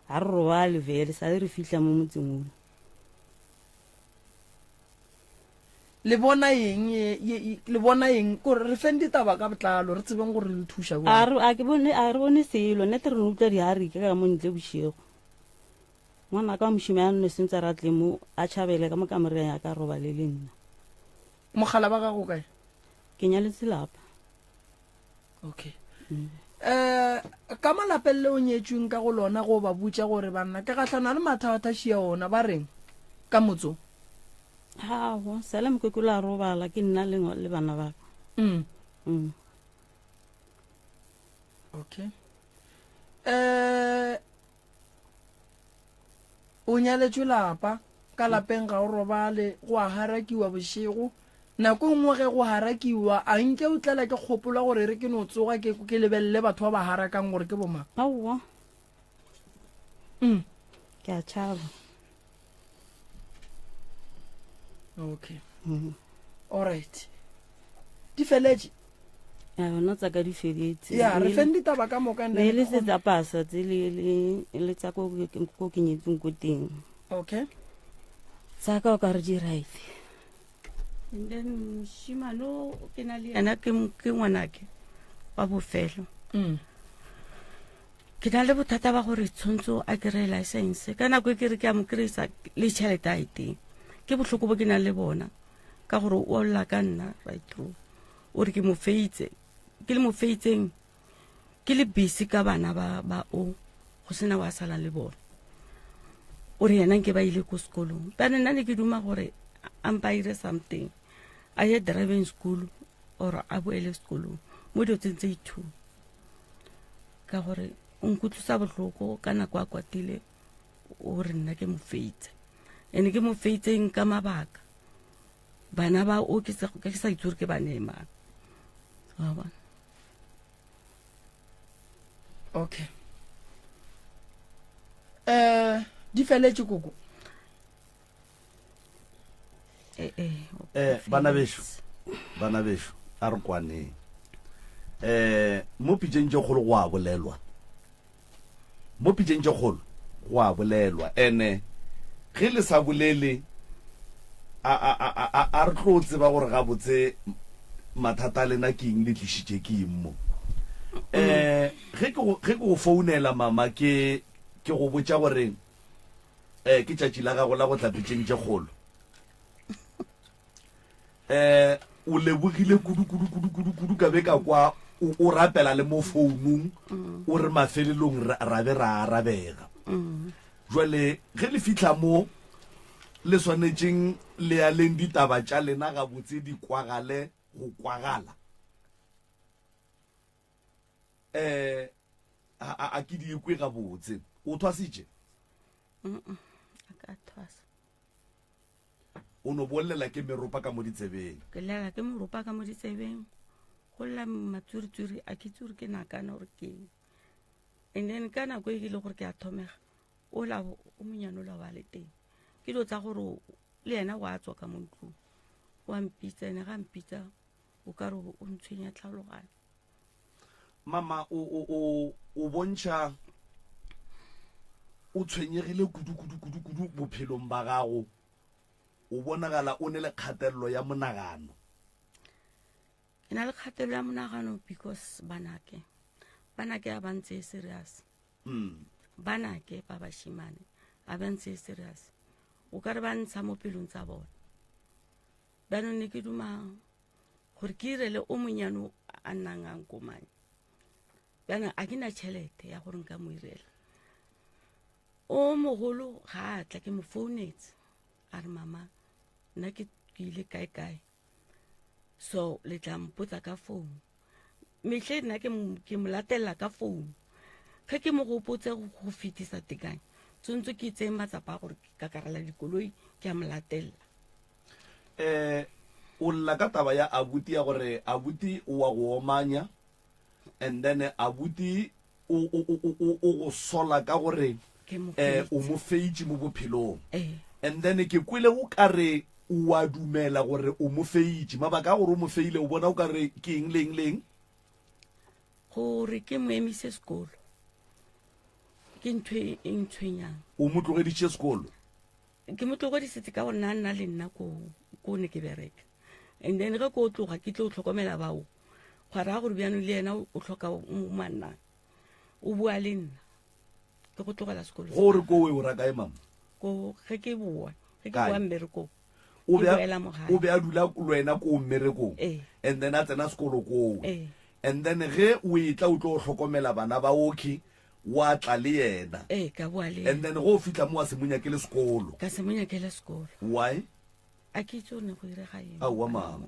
Ga re robale vele, sa le re fihla mo motseng ola. Le bona eng ye, ye, ye, le bona eng? Kore re feng ditaba ka botlalo, re tsebeng gore le thuša A bjang. re, a ke bone, a re bone selo, nnete re no utlwa diharika ka mo ntle bošego. Ngwanaka wa mošemane o ne sentse a re a tle mo, a tšhabele ka mo kamoreng ya ka, a robale le nna. Mogala ba gago kae? Ke nyaletse lapa. Okay. Mm. Eh ka malapeng le o nyetšweng ka go lona go ba botša gore banna ke gahlana le mathata šia ona ba reng ka motso? Hawa, sala mokokolo a robala ke nna le le bana ba ka. Mm. Mm. Okay. Eh O nyaletšwe lapa, ka lapeng ga o robale, go a harakiwa bošego. Nako e nngwe ge go harakiwa, a nke o tlela ke kgopolo ya gore e re ke no tsoga ke ke lebelele batho ba ba harakang gore ke bomang? Aowa. Mm. Ke a tšhaba. Okay. Mm. All right. Di feletše? Ya yona tsa ka di feletse. Ya, re feng ditaba ka moka ne le se tsa pasa tse le le le tsa ko ko ke nyetseng ko teng. Okay. Tsa ka o ka re di right. And then moshimane o ke na le yena ke ke ngwanake wa bofelo. Mm. Ke na le bothata ba gore tshwanetse a kry-e license ka nako e ke re ke a mo kry-isa le tšhelete a e teng. Ke bohloko bo ke nang le bona ka gore o lla ka nna right through. O re ke mo feitse, ke le mo feitseng ke le busy ka bana ba ba o go sena wa sala le bona. O re yena nke ba ile ko sekolong. Bjale nna ne ke duma gore a mpa ire something, a ye driving school or a boele sekolong mo dilo tseng tse i-two. Ka gore o nkutlwisa bohloko ka nako a kwatile o re nna ke mo feitse. Ene ke mo feitseng ka mabaka. Bana ba o ke sa ke sa itse gore ke bana e mang. Wa bona? Okay. Eh, di feletše koko. Eh, eh, eh bana bešo bana bešo a re kwaneng eh mo pitšeng tše kgolo go a bolelwa mo pitšeng tše kgolo go a bolelwa ene ge le sa bolele a a a a a re tlo tseba gore gabotse mathata a lena ke eng le tlišitše ke eng mo eh ge ke go ge ke go founela mama ke ke go botša gore eh ke tšatši la gago la go tla pitšeng tše kgolo eh o lebogile kudu kudu kudu kudu kudu ka be ka kwa o o rapela le mo founung o re mafelelong ra ra be ra arabega jwale ge le fihla mo le swanetšeng le aleng ditaba tša lena gabotse di kwagale go kwagala eh a a- a ke di ekwe gabotse o thwasitše A ka thwasa. O no bollela ke meropa ka mo ditsebeng. Ke llela ke moropa ka mo ditsebeng. Go lla matswiritswiri a ke itse gore ke nakana gore ke eng. And then ka nako e ke le gore ke a thomega ola o monyane ola wa le teng. Ke dilo tsa gore le yena wa tswa ka mo ntlong. Wa mpitsa ene ga mpitsa o ka re o ntshwenya tlhaloganyo. Mama o o o o bontšha o tshwenyegile kudu kudu kudu kudu bophelong ba gago. O bonagala o ne le kgatelelo ya monagano. Ke na le kgatelelo ya monagano because banake banake a ba ntse serious. Mm. Banake ba bashimane a ba ntse serious. O ka re ba ntsha mo pelong tsa bona. Bjanong ne ke duma gore ke irele o monyane a nnang a nkomane. Bjanong a ke na tšhelete ya gore nka mo irela. O mogolo ga a tla ke mo founetse a re mama nna ke ile kae kae so le tla mpotsa ka founu. Mehle nna ke mo latelela ka founu. Ge ke mo gopotse go fetisa tekanyo tshwanetse ke tseye matsapa a gore ke kakarela dikoloi ke a mo latelela. Eh o lla ka taba ya abuti ya gore abuti o wa go omanya and then abuti o o o o o go sola ka gore eh o mo feitše mo bophelong eh. and then ke kwele o ka re O a dumela gore o mo feitše. Mabaka a gore o mo feile o bona o ka re ke eng le eng le eng? Gore ke mo emise sekolo ke ntho e e ntshwenyang. O mo tlogeditše sekolo? Ke mo tlogedisitse ka gore na nna le nna ko ko ne ke bereka. And then ge ko tloga ke tlo tlhokomela bao. Gwa raya gore bjanong le yena o hloka manna. O bua le nna. Ke go tlogela sekolo. Gore ko o ra kae mama? Ko ge ke boa, ge ke boa mmerekong. O be o be a dula le wena ko mmerekong. And then a tsena sekolo koo. And then ge o etla o tlo hlokomela bana ba okay wa tla le yena. Ee, ka boa le yena. And then go fihla mo wa se mo nyakele sekolo. Ka se mo nyakele sekolo. Why? A ke itse gore ne go irega eng. Aowa mama.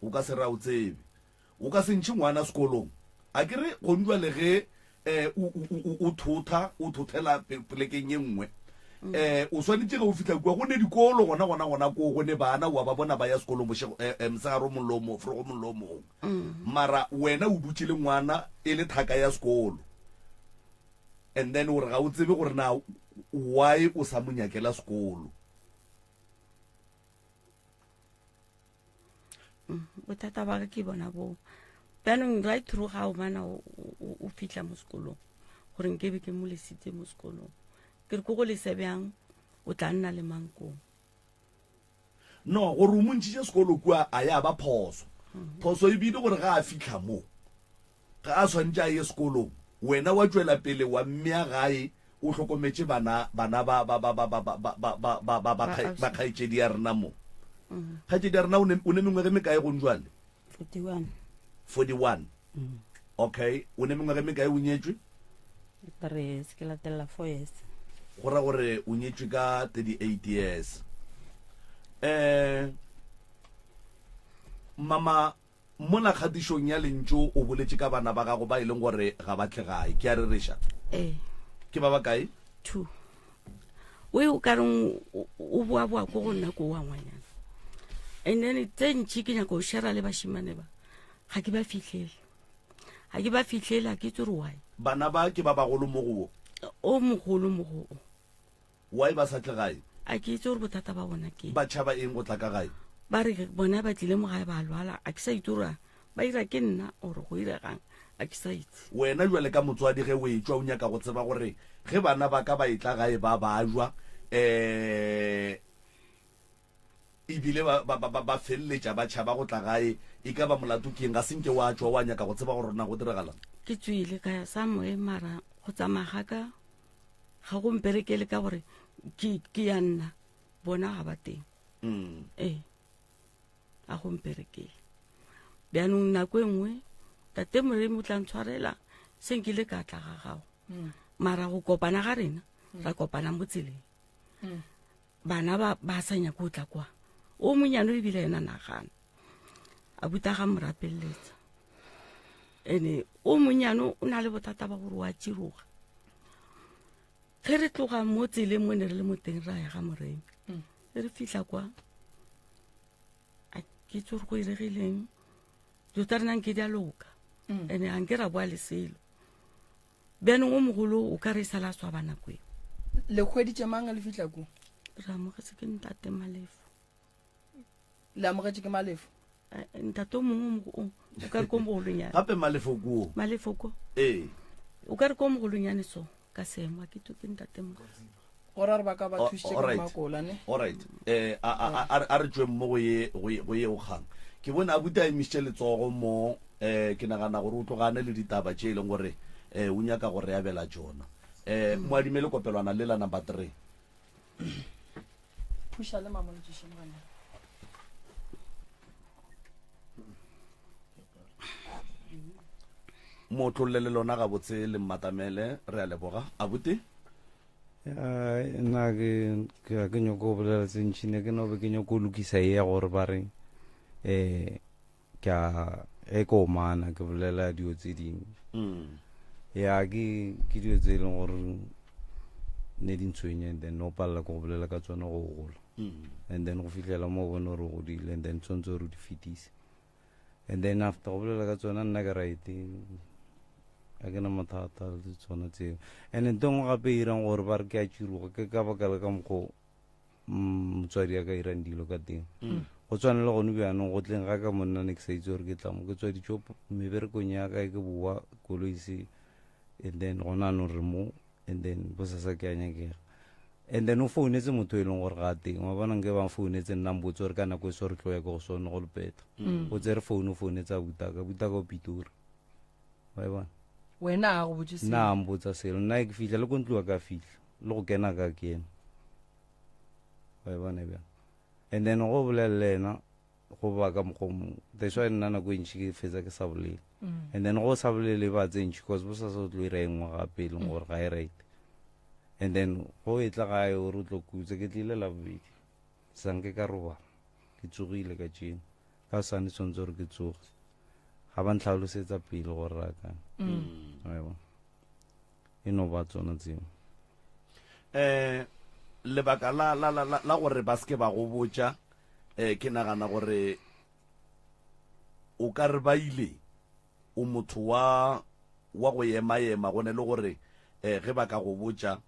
O ka se re a o tsebe. O ka se ntšhe ngwana sekolong. A ke re gone jwale ge um o thotha, o thothela polekeng ye nngwe, um o swanetše ge o fihla kua, go ne dikolo gona gona gona koo, go ne bana, wa ba bona ba ya sekolong bošego, um mosegare o mongwe le o mongwe, forogo mongwe le o mongwe. Mara wena o dutše le ngwana e le thaka ya sekolo, and then o re ga o tsebe gore na why o sa mo nyakela sekolo. Bothata ba ka ke bona boo. Bjanong right through ga o mana o fihla mo sekolong gore nke be ke mo lesitse mo sekolong, ke re ko go lese bjang, o tla nna le mang koo? No, gore o mo ntšhitše sekolo kua a ya ba phoso. Phoso e bile gore ga a fihla mo, ga a swanetše a ye sekolong, wena wa tšwela pele wa mmea gae o hlokometše bana, bana ba, ba, ba, ba, ba, ba, ba, ba, ba, ba, ba, ba, ba kgaetšedi ya rena mo. Kgaetšedi ya rena o ne, o ne mengwaga e mekae gong jwale? 41. 41. Okay, o ne mengwaga e mekae o nyetšwe? 3 years, ke latela 4 years. Go ra gore o nyetšwe ka 38 years. Eh, mama, Mola kgatišong ya Lentšu o boletše ka bana ba gago ba e leng gore ga ba tle gae. Ke a rereša? Ee. Ke ba bakae? Two. O e o ka reng o boa-boa ko go nna ko wa ngwanyana. And then tse ntši ke nyaka go share le bašemane ba. Ga ke ba fihlele. Ga ke ba fihlele, ga ke itse gore why. Bana ba ke ba bagolo mo go wo? O mogolo mo go o. Why ba sa tle gae? A ke itse gore bothata ba bona ke. Ba tšhaba eng go tla ka gae? Ba re bona ba tlile mo gae ba lwala, a ke sa itse gore ba ira ke nna or go iregang, a ke sa itse. Wena jwale ka motswadi ge o etšwa o nyaka go tseba gore ge bana ba ka ba etla gae ba bajwa um ebile ba, ba, ba, ba feleletša ba tšhaba go tla gae, e ka ba molato ke eng? Ga se nke wa tšwa wa nyaka go tseba gore na go diragalang? Ke tswile ka ya somewhere mara go tsamaya ga ka ga go mperekele ka gore ke ke ya nna bona ga ba teng. Ee, ga go mperekele. Bjanong nako e nngwe tate Moremi o tla ntshwarela se nkile ka tla ga gago, mara go kopana ga rena ra kopana mo tseleng. Bana ba ba sa nyake go tla kwa, o monyane ebile ena nagana a buta ga mo rapeleletsa. Ene o monyane o na le bothata ba gore wa tširoga. Ge re tloga mo tseleng mo ne re le mo teng ra ya ga Moremi, ge re fihla kwa a ke itse gore go iregileng, dilo tsa rena nke di a loka, ene ga nke ra boa le selo. Bjanong o mogolo o ka re e sala a swaba nako eo. Le hweditše mang le fihla ko? Re amogetse ke ntate Malefo. Le amogetše ke Malefo? Ntate o mongwe o mo-, o ka re ko mogolonyane. Gape Malefo ko? Malefo ko? Ee. O ka re ko mogolonyane so, ka seemo, a ke twe ke ntate mo. Go ra re ba ka ba thušitše ka makola, ne? All right. A, a, a, a, a re tšweng mo go ye, go ye, go ye o kgang. Ke bone abuti a emišitše letsogo mo, ke nagana gore o tlogane le ditaba tše e leng gore, o nyaka go re abela tšona. Mo adime lekopelwana le la number 3. Phuša le mamolotšiše moganyana. Mo tlolle le lona gabotse le mmatamele, re a leboga. Abuti? Ya, nna ke, ke ga ke nyoko go bolela tse ntši, ne ke no be ke nyoko go lokisa ye ya gore ba re, ke a, ge ke omana ke bolela dilo tse dingwe. Ya, ke, ke dilo tse e leng gore ne di ntshwenya, and then no palela ke go bolela ka tsone go gola. And then go fihlela mo o bone gore o godile, and then tshwanetse gore o di fetise. And then after go bolela ka tsona nna ke right, ga ke na mathata le tsona tseo. And ntho e nngwe gape e irang gore ba re ke a tširoga ke ka baka la ka mokgwa o. motswadi a ka irang dilo ka teng mm. go tshwane le gone bjanong go tleng ga ka monna ne ke sa itse gore ke tla mo ke tswa ditso meberekong ya ka ke boa koloi se and then gona anong re mo and then bosasa ke a nyakega and then o founetse motho e leng gore ga teng wa bona nke ba founetse nna mbotse gore ka nako e so re tlo ya ko go sone go lepeta mm. o tsere founu o founetse a butaka butaka o pitori wa e bona wena a go botse selo nna a mpotsa selo nna ke fitlha le ko ntlo ka fitlha le go kena ka kena wa e bona bjang and then go bolelele ena go ba ka mokgwa mongwe that's why nna nako e ntšhi ke fetsa ke sa bolele mm. and then go sa bolele ba tse ntšhi cause bo sa sa tlo ira e nngwe gape e leng gore ga e right and then go e tla gae o re o tlo kutse ke tlile la bobedi sanke ka robala ke tsogile ka tšeno ka sane tshwanetse gore ke tsoge ga ba ntlhalosetsa pele gore rakang mm. e no ba tsona tseo um lebaka la la la la gore ba seke ba go botša um ke nagana gore o ka re ba ile o motho wa wa go ema-ema go ne le gore um ge ba ka go botša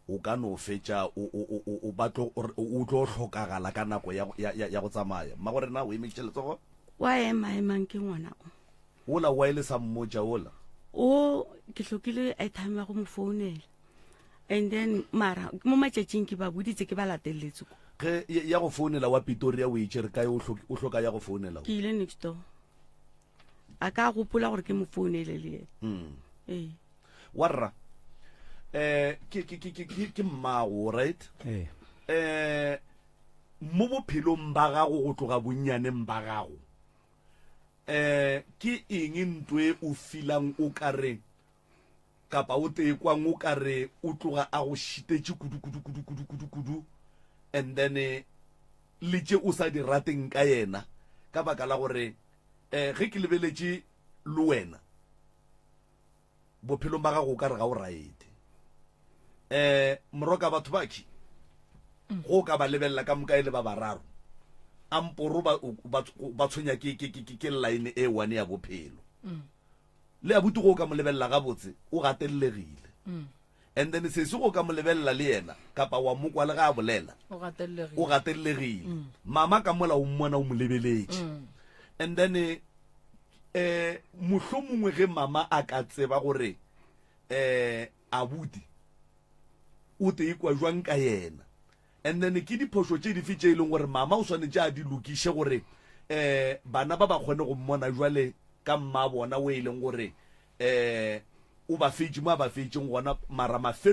o ka no fetša o batlo o tlo hlokagala ka nako ya, ya, ya go tsamaya mma gore na o emišitše letsogo wa ema emang ke ngwana o Wola wa ile sa mmotša wola? O ke hlokile airtime ya go mo founela. And then mara mo matšatšing ke ba boditse ke ba lateletse ko. Ge ya go founela wa Pretoria o itše re kae o hloka ya go founela? Ke ile next door. A ka gopola gore ke mo founele le yena. Mm. Ee. Warra. Eh ke ke ke ke ke mmago, right? Ee. Eh mo bophelong ba gago go tloga bonnyaneng ba gago Eh, ke eng nto e o filang o ka re, kapa o tekwang o ka re o tloga a go šitetše kudu kudu kudu kudu kudu kudu, and then le tše o sa di rateng ka yena, ka baka la gore eh, ge ke lebeletše le wena bophelong ba gago o ka re ga o raete. Eh, moroka batho ba ki go ka ba lebelela ka moka e le ba bararo amporo ba, ba, ba tshwenya ke, ke, ke, ke line e one ya bophelo mm. le abuti go ka mo lebelela gabotse o gatelegile mm. and then sesi go ka mo lebelela le yena kapa wa mokwa le ga a bolela o gatelegile mm. mama ka mola o mmona o mo lebeletše mm. and then eh mohlomongwe ge mama a ka tseba gore eh abuti o te ikwa jwang ka yena and then ke diphošo tše dife tše e leng gore mama o swanetše a di lokiše gore eh bana ba ba kgone go mmona jwale ka mma bona o e leng gore eh o ba fetše mo a ba fetšeng gona mara mafe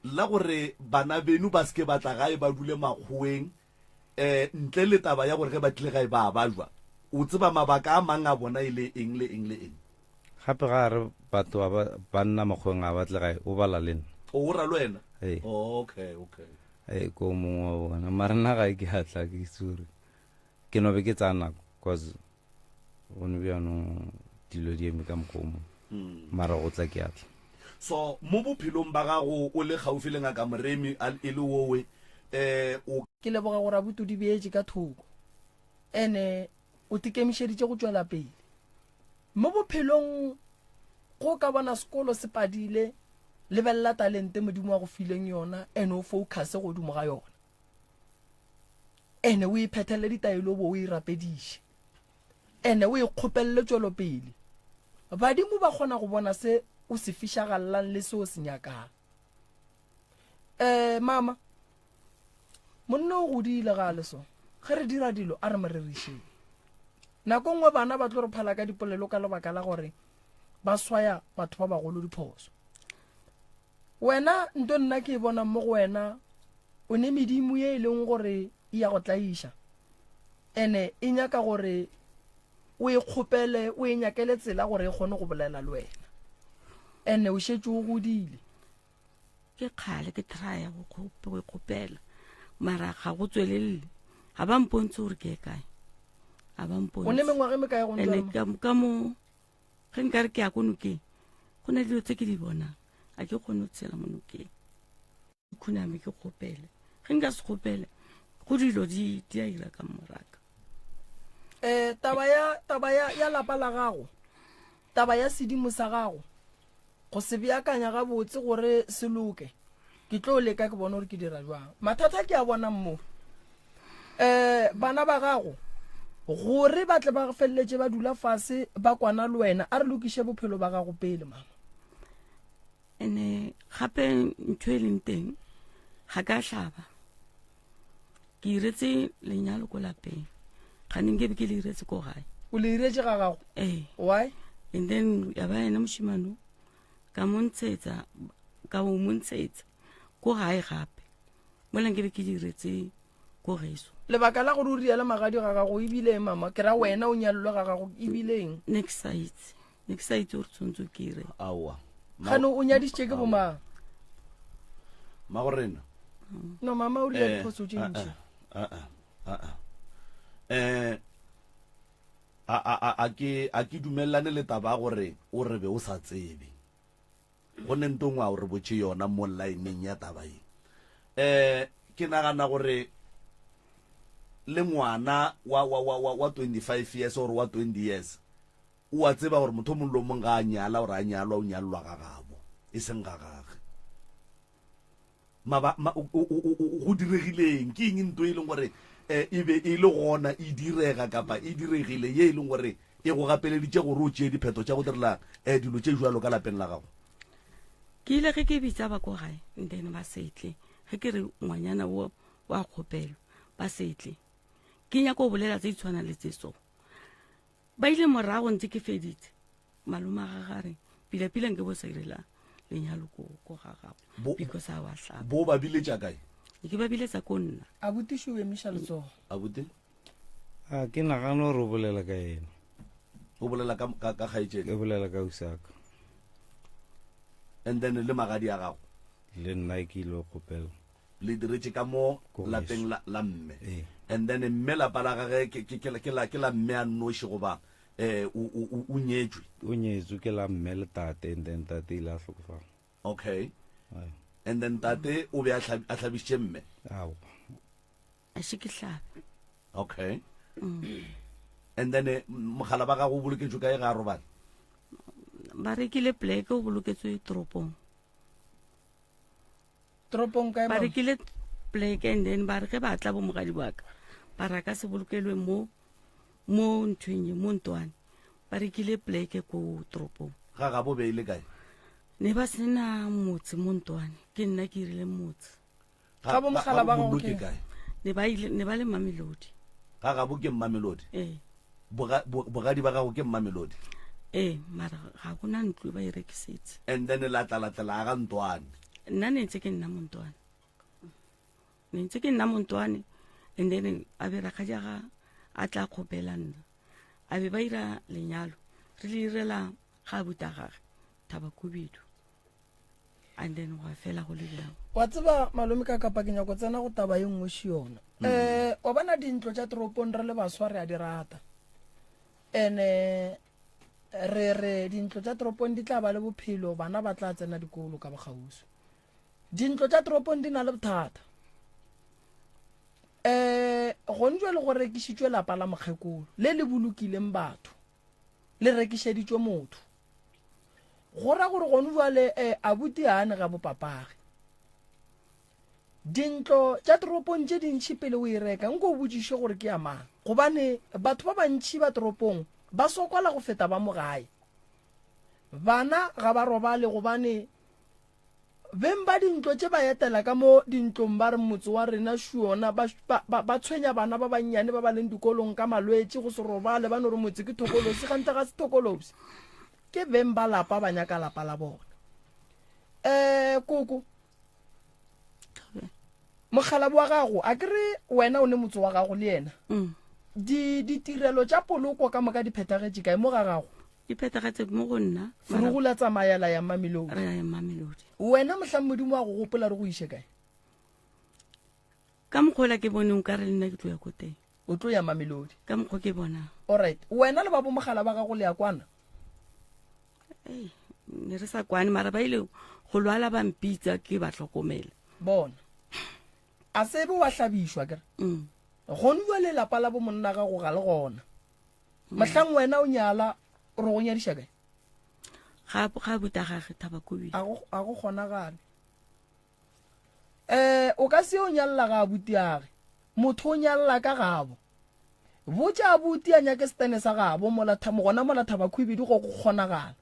la gore bana beno ba seke ba tla gae ba dule makgoweng um ntle le taba ya gore ge ba tlile gae ba bajwa o tseba mabaka a mang a bona e le eng le eng le eng gape ga re batho ba ba nna makgoweng a ba tle gae o bala le nna o ra le wena ee okay okay ee ko mongwe wa bona mara nna gae ke atla ke itse gore ke no be ke tsaya nako cause gone bjanong dilo di eme ka mokgwa o mongwe hmm. mara go tla ke atla so mo bophelong ba gago o le gaufi le ngaka moremi e le wowe eh o ke leboga gore abuti o di beetše ka thoko ene o tikemišeditše go tšwela pele mo bophelong go ka bona sekolo se padile lebelela talente modimo wa go fileng yona ene o focus godimo ga yona ene o iphethele ditaelo bo o e rapediše ene o ikgopelele tšwelopele badimo ba kgona go bona se o se fišagalelang le se o se nyakang um mama monna o godile ga a le so ge re dira dilo a re mo rerišeng nako nngwe bana ba tlo re phala ka dipolelo ka lebaka la gore ba swaya batho ba bagolo diphoso Wena, nto nna ke e bonang mo go wena, o ne medimo ye e leng gore e ya go tlaiša, ene e nyaka gore o e kgopele, o e nyakele tsela gore e kgone go bolela le wena. Ene o šetše o godile. Ke kgale ke trya go go e kgopela, mara ga go tswelelle. Ga ba mpontshe gore ke ye kae. Ga ba mpontshe. O ne mengwaga e mekae go ntse? Ene ka mo ge nkare ke ya ko nokeng go na dilo tse ke di bonang a ke kgone go tshela mo nokeng khuname ke kgopele ge nka se kgopele go dilo di di a ira ka moraka um taba ya taba ya ya lapa la gago taba ya sedimo sa gago go se beakanya gabotse gore se loke. Ke tlo leka ke bone gore ke dira jwang. Mathata ke a bonang mo. Um bana ba gago gore ba tle ba feleletše ba dula fase ba kwana le wena, a re lokiše bophelo ba gago pele mama. Ene gape ntho e leng teng ga ka hlaba. Ke iretse lenyalo ko lapeng. Ga ne nke be ke le iretse ko gae. O le iretse ga gago? Ee. Why? And then ya ba ena moshimano ka mo ntshetsa, ka o mo ntshetsa ko gae gape. Mola nke be ke diretse ko geso. Lebaka la gore o riele magadi ga gago ebile eng mama? Ke ra wena o nyalelwe ga gago ebile eng? Ne ke sa itse. Ne ke sa itse gore tshwanetse ke ire. Aowa. Gane o nyadisitše ke bomang? Magorena. No mama o dira diphoso tše ntši. Eh a a a a ke a ke dumelane le taba ya gore o re be o sa tsebe. Go ne nto ngwe a o re botše yona mo lineng ya taba ye. Eh ke nagana gore le ngwana wa wa wa wa wa 25 years or wa 20 years o a tseba gore motho o mongwe le o mongwe ga a nyala gore a nyalwa o nyalelwa ga gabo e seng ga gage. Maba, ma, o, o, o, o, go diregileng? Ke eng nto e leng gore eh, e be e le gona e direga kapa e diregile ye e leng gore e go gapeleditše gore o tšee diphetho tša go direla eh, dilo tše jwalo ka lapeng la gago? Ke ile ge ke bitsa ba ko gae and then ba setle. Ge ke re ngwanyana o wa kgopelwa ba setle. Ke nyaka go bolela tse di tshwanang le tse so. Ba ile morago ntse ke feditse. Malome a gagwe a re, Pila pila nke bo sa irela lenyalo ko ko ga gago Bo- because a wa hlapa. Bo ba biletša kae? Ke ba biletsa ko nna. Abuti šo o emiša letsogo. Abuti? A ke nagane gore o bolela ka ena. O bolela ka ka, ka kgaetšedi? Ke bolela ka usaka. And then le magadi a gago? Le nna ke ile go kgopela. Le diretše ka mo Ko lapeng gešo. la, la mme. Ee. And then mme lapa la gage ke, ke, ke, ke la, ke la mme a nnoši goba Eh, o, o, o, o nyetšwe? O nyetswe ke la mme le tate, and then tate ile a hlokofala. Okay. Aye. And then tate o be a hlabi, a hlabišitše mme? Aowa. A še ke hlabe. Okay. Mm. And then eh, mogala ba gago o boloketšwe kae ga a robala? Ba rekile pleke o boloketswe toropong. Toropong kae, Ba mama? rekile pleke and then ba re ge ba tla bo mogadi wa ka ba re a ka se bolokelwe mo mo nthweng ye mo ntwane ba rekile pleke ko toropong. Ga gabo be e le kae? Ne ba sena motse mo ntwane, ke nna ke irile motse. Ga Ga bo mogala ba gago Ga ke ke kae? Ne ba ile ne ba le Mamelodi. Ga gabo ke Mamelodi. Ee. Boga, bogadi ba gago ke Mamelodi. Ee, mara ga gona ntlo ba e rekisitse. And then la tla la tla la aga ntwane. Nna ne ntse ke nna mo ntwane. Ne ntse ke nna mo ntwane and then a be rakgadi a ga a tla kgopela nna. A be ba ira lenyalo re le irela ga abuta gage Thabakubidu. And then gwa fela go le bjalo. Wa tseba malome ka kapa ke nyako tsena go taba ye nngwe še yona. Eh wa bona dintlo tša toropong re le baswa re a di rata. Ene re re dintlo tša toropong di tla ba le bophelo bana ba tla tsena dikolo ka bokgauswi. Dintlo tša toropong di na le bothata. Eh gone jwale go rekišitšwe lapa la mokgekolo le le bolokileng batho le rekišeditšwe motho. Go ra gore gone jwale eh abuti ga a ne ga bopapage. Dintlo tša toropong tše dintši pele o e reka nko o botšiše gore ke ya mang gobane batho ba bantši ba toropong ba sokola go feta ba mo gae. Bana ga ba robale gobane Beng ba dintlo tše ba etela ka mo dintlong ba re motse wa rena šuona ba, ba, ba, ba tshwenya bana ba bannyane ba ba leng dikolong ka malwetši, go se robale, ba no re motse ke thokolosi, kganthe ga se thokolosi. Ke beng ba lapa ba nyaka lapa la bona. Eh, koko, mokgalabo wa gago, a ke re wena o ne motse wa gago le yena? Mm. Di, ditirelo tša poloko ka moka di phethagetše kae mo ga gago? Di phethagatše mo go nna. Forogo la tsamaya la ya Mamelodi. Re ya Mamelodi. Wena mohlang Modimo wa go gopola re go iše kae? Ka mokgwa ola ke boneng ka re le nna ke tlo ya ko teng. O tlo ya Mamelodi. Ka mokgwa ke bonang. Alright. Wena le ba bo mogala ba gago le ya kwana? Ei, ne re sa kwane mara ba ile go lwala ba mpitsa ke ba hlokomela. Bona. A sebe wa hlabišwa kere? Mm. Gone jwale lapa la bo monna gago ga le gona. Mohlang wena o nyala o re go nyadiša kae? Ga ga buta gage Thabakubi. A go a go kgonagale. Um o ka se yo nyalla ga abutiage. Motho o nyalla ka gabo. Botša abuti a nyake setene sa gabo mola tha, gona mola Thabakhwibidu go go kgonagala.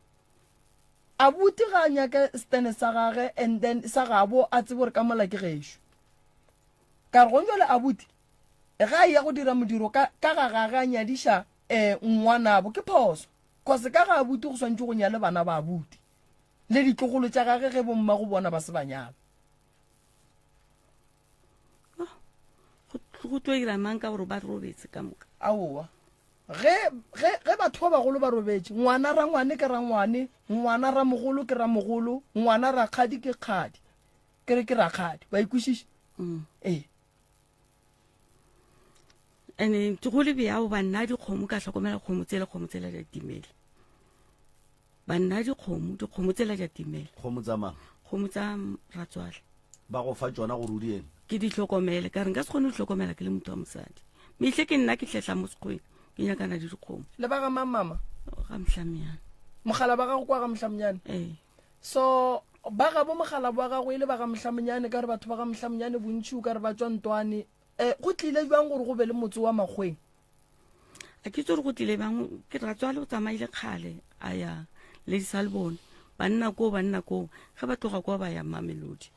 Abuti ga a nyake setene sa gage and then sa gabo a tsebe gore ka mola ke gešo. Ka re gong jwale abuti ge a eya go dira modiro ka ka ga gage a nyadiša um ngwanabo ke phoso. Cause ka ga abuti go swantše go nyale bana ba abuti le ditlogolo tša gage ge bommago bona ba se ba nyala. Go tlo ira mang ka gore ba robetse ka moka? Aowa. Ge, ge, ge batho ba bagolo ba robetše, ngwana rangwane ke rangwane, ngwana ramogolo ke ramogolo, ngwana rakgadi ke kgadi. Ke re ke rakgadi. Wa ikwešiša? Mm. Ee. Ene go le bjao ba nna dikgomo ka hlokomela kgomo tsela kgomo tsela di a timela. Ba nna dikgomo, dikgomo tsela di a timela. Kgomo tsa mang? Kgomo tsa ratswale. Ba go fa tšona gore o di eng? Ke di hlokomele, ka re nka se kgone go hlokomela ke le motho wa mosadi. Mehle ke nna ke hlehla mo sekgweng, ke nyakana le dikgomo. Le ba ga mang mama? Ga Mhlamiane. Mogala ba gago kwa ga Mhlamiane? Ee. So ba gabo mogala wa gago e le ba ga Mhlamiane, ka re batho ba ga Mhlamiane bontši o ka re ba tšwa Ntwane. Eh, go tlile bjang gore go be le motse wa Makgweng? A ke itse gore go tlile bjang, ke ratswale o tsamaile kgale a ya Lady Salbone, banna koo, banna koo, ge ba tloga kwa ba ya Mamelodi.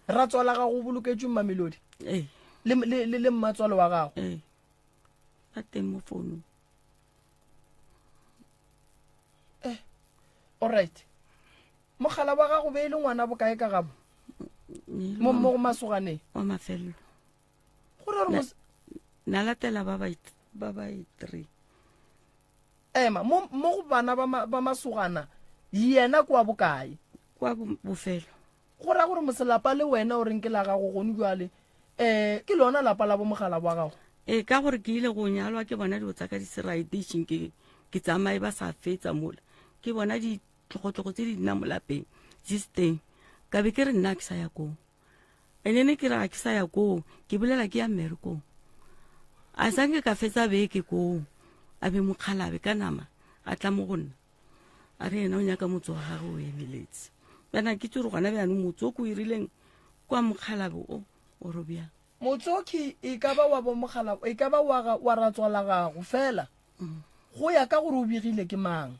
Ratswala gago o boloketšwe Mamelodi? Ee. Le, le, le, le mmatswalo wa gago? Ee. Ba teng mo founung. Eh, alright. Mogala wa gago be e le ngwana bokae ka gabo? Mo, mo go masoganeng? Wa mafelelo. Go ra gore mos- Na latela ba ba ba ba 3. Ema, mo, mo go bana ba, ba masogana, yena kwa bokae? Kwa bofelo. Go ra gore moselapa le wena o reng ke la gago gone bjale, um ke lona lapa la bomogala wa gago? Ee, ka gore ke ile go nyalwa ke bona dilo tsa ka di se right, ke, ke tsamaye ba sa fetsa mola. Ke bona ditlogotlogo tse di nna mo lapeng, di se teng. Ka be ke re nna ke sa ya koo. And then ke re ga ke sa ya koo, ke bolela ke ya mmerekong. A sa nke ka fetsa beke koo, a be mokgalabe ka nama, a tla mo go nna. A re yena o nyaka motse wa gagwe o emeletse. Bjana ke tse gore gona bjanong motse o ko o irileng kwa mokgalabe o, o re bjang. Motse o ke e ka ba wa bomogala, e ka ba wa ga, wa ratswala gago, fela go ya ka gore o begile ke mang.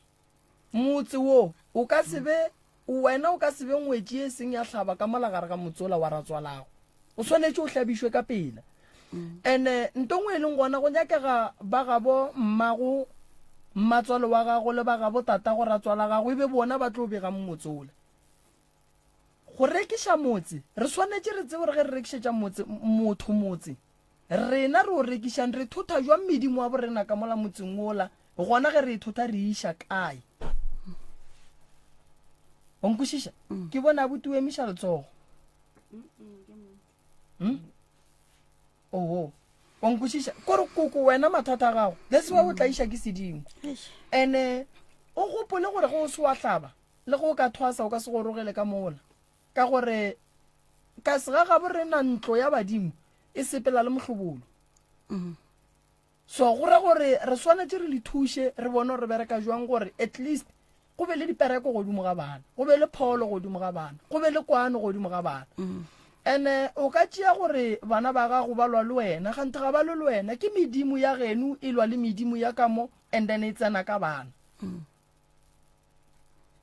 Motse wo o ka se be, wena o ka se be ngwetši e seng ya hlaba ka mola gare ga motse ola wa ratswalago. O swanetše o hlabišwe ka pela. Ene nto nngwe e leng gona go nyakega ba gabo mmago, mmatswalo wa gago le ba gabo tatago ratswala gago e be bona ba tlo begang motse ola. Go rekiša motse, re swanetše re tsebe gore ge re rekišetša motse, motho motse, rena re o rekišang, re thotha jwang medimo wa borena ka mola motseng wola, gona ge re e thotha re e iša kae? O nkwešiša? Ke bone abuti o emiša letsogo. Hmm? Oho. O nkwešiša? Kore koko wena mathata a gago, that's why o tlaiša ke sedimo. Ene o gopole gore ge o se wa hlaba, Le ge o ka thwasa o ka se gorogele ka mola, ka gore ka segagabo rena ntlo ya badimo e sepela le mohlobolo. So go ra gore re swanetše re le thuše re bone gore re bereka jwang gore at least go be le dipereko godimo ga bana, go be le pholo godimo ga bana, go be le kwano godimo ga bana. Ene o ka tšea gore bana ba gago ba lwa le wena, kganthe ga ba lwe le wena, ke medimo ya geno e lwa le medimo ya ka mo and then e tsena ka bana.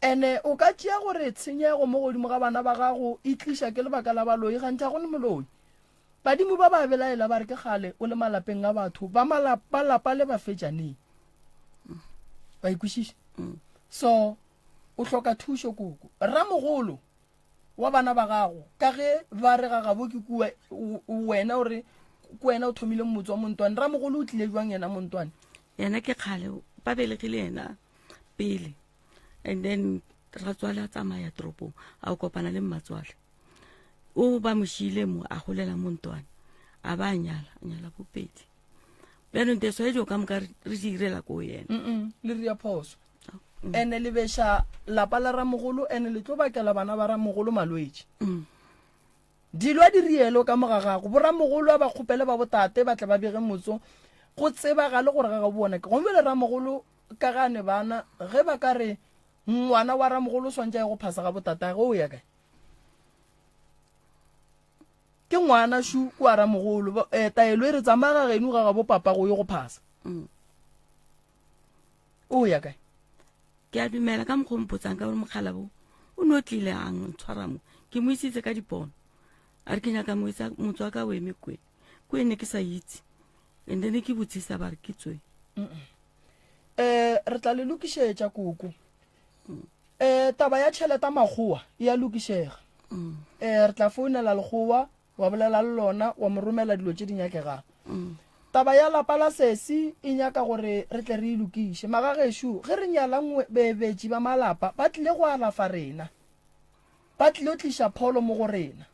Ene o ka tšea gore tshenyego mo godimo ga bana ba gago e tliša ke lebaka la baloi, ganthe ga go ne moloi. Badimo ba ba belaela ba re ke kgale o le malapeng a batho ba malapa lapa le ba fetša neng. Wa ikwešiša? So o hloka thušo koko. Ramogolo wa bana ba gago ka ge ba re ga gabo ke kua wena o re ke wena o thomile motse wa Montwane. Ramogolo o tlile jwang yena Montwane? Yena ke kgale ba belegile yena pele and then ratswale a tsamaya toropong a o kopana le mmatswale o ba mo šiile mo a golela mo ntwane a ba a nyala a nyala bopedi bjanong teso e dio ka moka re di irela ko yena le ria phoso ah, ene le beša lapa la ramogolo ene le tlo bakela bana ba ramogolo malwetši mm. Dilo a di rielo ka mo ga gago. Boramogolo a ba kgopele ba botate ba tle ba bege motso, go tsebagale gore ga gabo bona ke. Gomme bjale ramogolo ka ge a ne bana, ge ba ka re ngwana wa ramogolo o swantše a ye go phasa ga botatagwe, o ya kae? Ke ngwana šu kua ramogolo. Ba, eh, taelo e re tsamaya ga geno ga gabo papa go yo go phasa. Mm. O ya kae? Ke a dumela ka mokgwa o mpotsang ka gore mokgala bo o ne o tlile a ntshwara mo. Ke mo isitse ka dipono. A re ke nyaka moetsa motse wa ka o eme kwe. Kwe ne ke sa itse. And then ke botsisa ba re ke tswe. Eh, re tla le lokišetša koko. Eh, taba ya tšhelete makgowa e a lokišega. Mm. Eh, re tla founela lekgowa wa bolela le lona wa mo romela dilo tše di nyakegang. Mm. Taba ya lapa la sesi e nyaka gore re tle re e lokiše. Magagešo, ge re nyala beebetši ba malapa ba tlile go alafa rena. Ba tlilo tliša pholo mo go rena.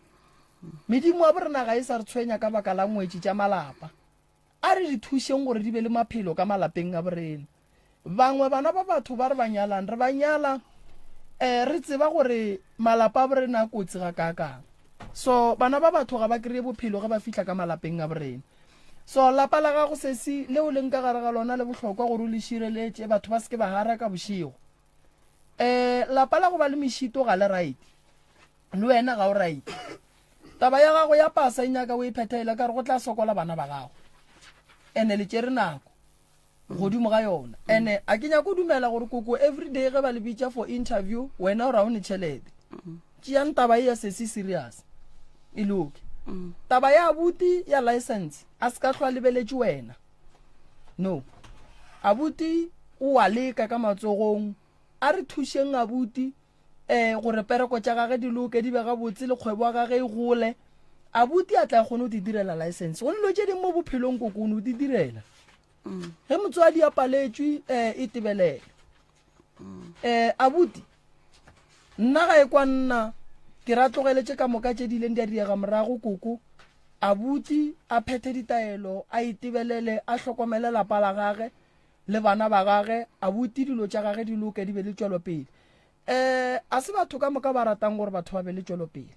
Medimo ya borena ga e sa re tshwenya ka baka la ngwetši tša malapa. A re di thušeng gore di be le maphelo ka malapeng a borena. Bangwe bana ba batho ba re ba nyalang, re ba nyala um re tseba gore malapa a borena a kotsi gakaakang. So bana ba batho ga ba kry-e bophelo ge ba fihla ka malapeng a borena. So lapa la gago sesi leo leng ka gare ga lona le bohlokwa gore o le šireletše, batho ba se ke ba haraka bošego. Um lapa la go ba le mešito ga le right. Le wena ga o right. Taba ya gago ya pasa e nyaka o e phethele ka re go tla sokola bana ba gago. Ene le tšere nako godimo ga yona. Ene a ke nyako dumela gore koko everyday ge ba le bitša for interview wena o ra o ne tšhelete. Tšeang taba e ya sesi serious. E loke. Taba ya abuti ya license a se ka hlwa lebeletše wena. No. Abuti o a leka ka matsogong. A re thušeng abuti um gore pereko tša gage di loke di be gabotse le kgwebo ya gage e gole. Abuti a tla kgone go di direla license. Go dilo tše dingwe mo bophelong koko o ne o di direla. Ge motswadi a paletšwe um e tebelele. Um abuti nna ga e kwa nna ke ra tlogeletše ka moka tše di ileng di a diega morago koko. Abuti a phethe ditaelo a itebelele a hlokomele lapa la gage le bana ba gage. Abuti dilo tša gage di loke di be le tšwelopele. Um a se batho ka moka ba ratang gore batho ba be le tšwelopele.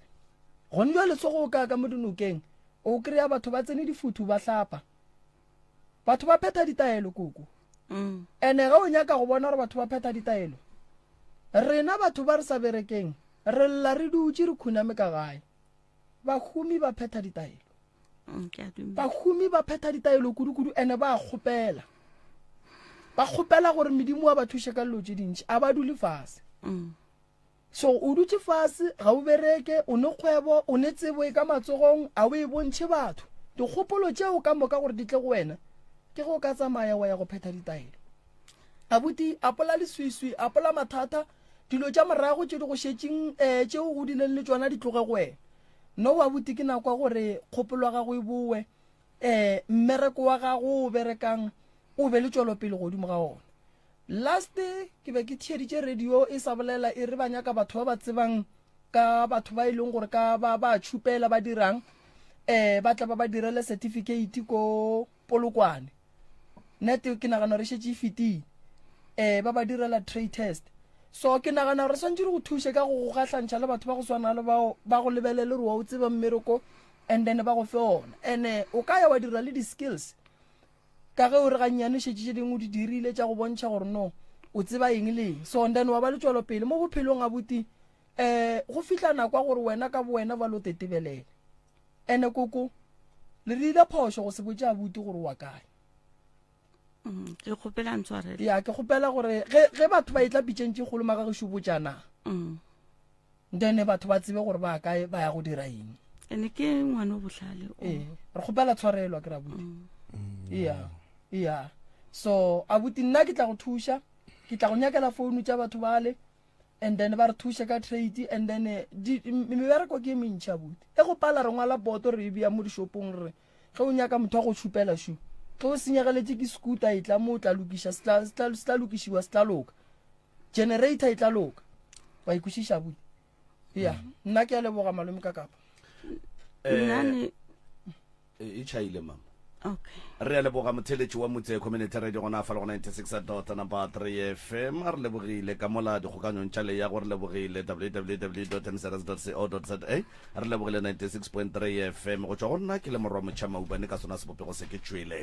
Gone jwale tsogo o ka ka mo dinokeng o kry-a batho ba tsene difuthu ba hlapa. Batho ba phetha ditaelo koko. Mm. Ene ge o nyaka go bona gore batho ba phetha ditaelo, rena batho ba re sa berekeng re lla re dutše re khuname ka gae. Bahumi ba phetha ditaelo. Mm, ke a dumela. Bahumi ba phetha ditaelo kudu-kudu ene ba kgopela. Ba kgopela gore medimo wa ba thuše ka dilo tše dintši, a ba dule fase. Mm. So o dutše fase, ga o bereke, o ne kgwebo, o ne tsebo e ka matsogong, a o e bontšhe batho. Dikgopolo tšeo ka moka gore di tle go wena, ke ge o ka tsamaya wa ya go phetha ditaelo. Abuti, apola leswiswi, apola mathata, dilo tša morago tše di go šetšeng, um tše o godileng le tšona di tloge go wena. No, abuti, ke nako ya gore kgopolo ya gago e bowe, um mmereko wa gago o berekang o be le tšwelopele godimo ga ona. Last ke be ke theeditše radio e sa bolela e re ba nyaka batho ba ba tsebang ka batho ba e leng gore ka ba ba tšhupela ba dirang eh ba tla ba ba direle certificate ko Polokwane. Net ke nagana gore e šetše e fetile. Eh ba ba direla trade test. So ke nagana gore swantše re go thuše ka go go gahlantšha le batho ba go swana le bao ba go lebelele gore wa o tseba mmereko and then ba go fe ona. And o ka ya wa dira le di skills. Ka ge o re gannyane šetše tše dingwe o di dirile tša go bontšha gore no o tseba eng le eng. So and then wa ba le tšwelopele mo bophelong abuti. Eh go fihla nako ya gore wena ka bowena ba lo tetebelele. Ene koko le rile phošo go se botše abuti gore wa kae. Mm, ke kgopela ntshwarele. Ya ke kgopela gore ge ge batho ba etla pitšeng tše kgolo magagešu botšana. Mm. Then batho ba tsebe gore ba kae ba ya go dira eng. Ene ke ngwana o bohlale. Ee, re kgopela tshwarelo ke abuti. Mm. Iya. Iya. So abuti nna ke tla go thuša, ke tla go nyakela founu tša batho bale and then ba re thuše ka trade and then eh, mebereko ke e mentši abuti. E go pala re ngwala boto re e bea mo dishopong re re ge o nyaka motho wa go tšhupela shu ge o senyegeletše ke scooter e tla mo o tla lokiša se tla lokišiwa se tla loka. Generator e tla loka. Wa e kwešiša abuti? Ya, nna ke a leboga malome ka kapa. Nna ne E tšhaile mama. Okay. Re a leboga motheletši wa Motse Community Radio gona fa le go 96 dot number 3 FM. A re lebogile ka mola dikgokanyong tša leyago, re lebogile www.mzs.co.za, re lebogile 96.3 FM. Go tšwa go nna ke le morwa Motšha Maubane ka sona sebopego se ke tšwele.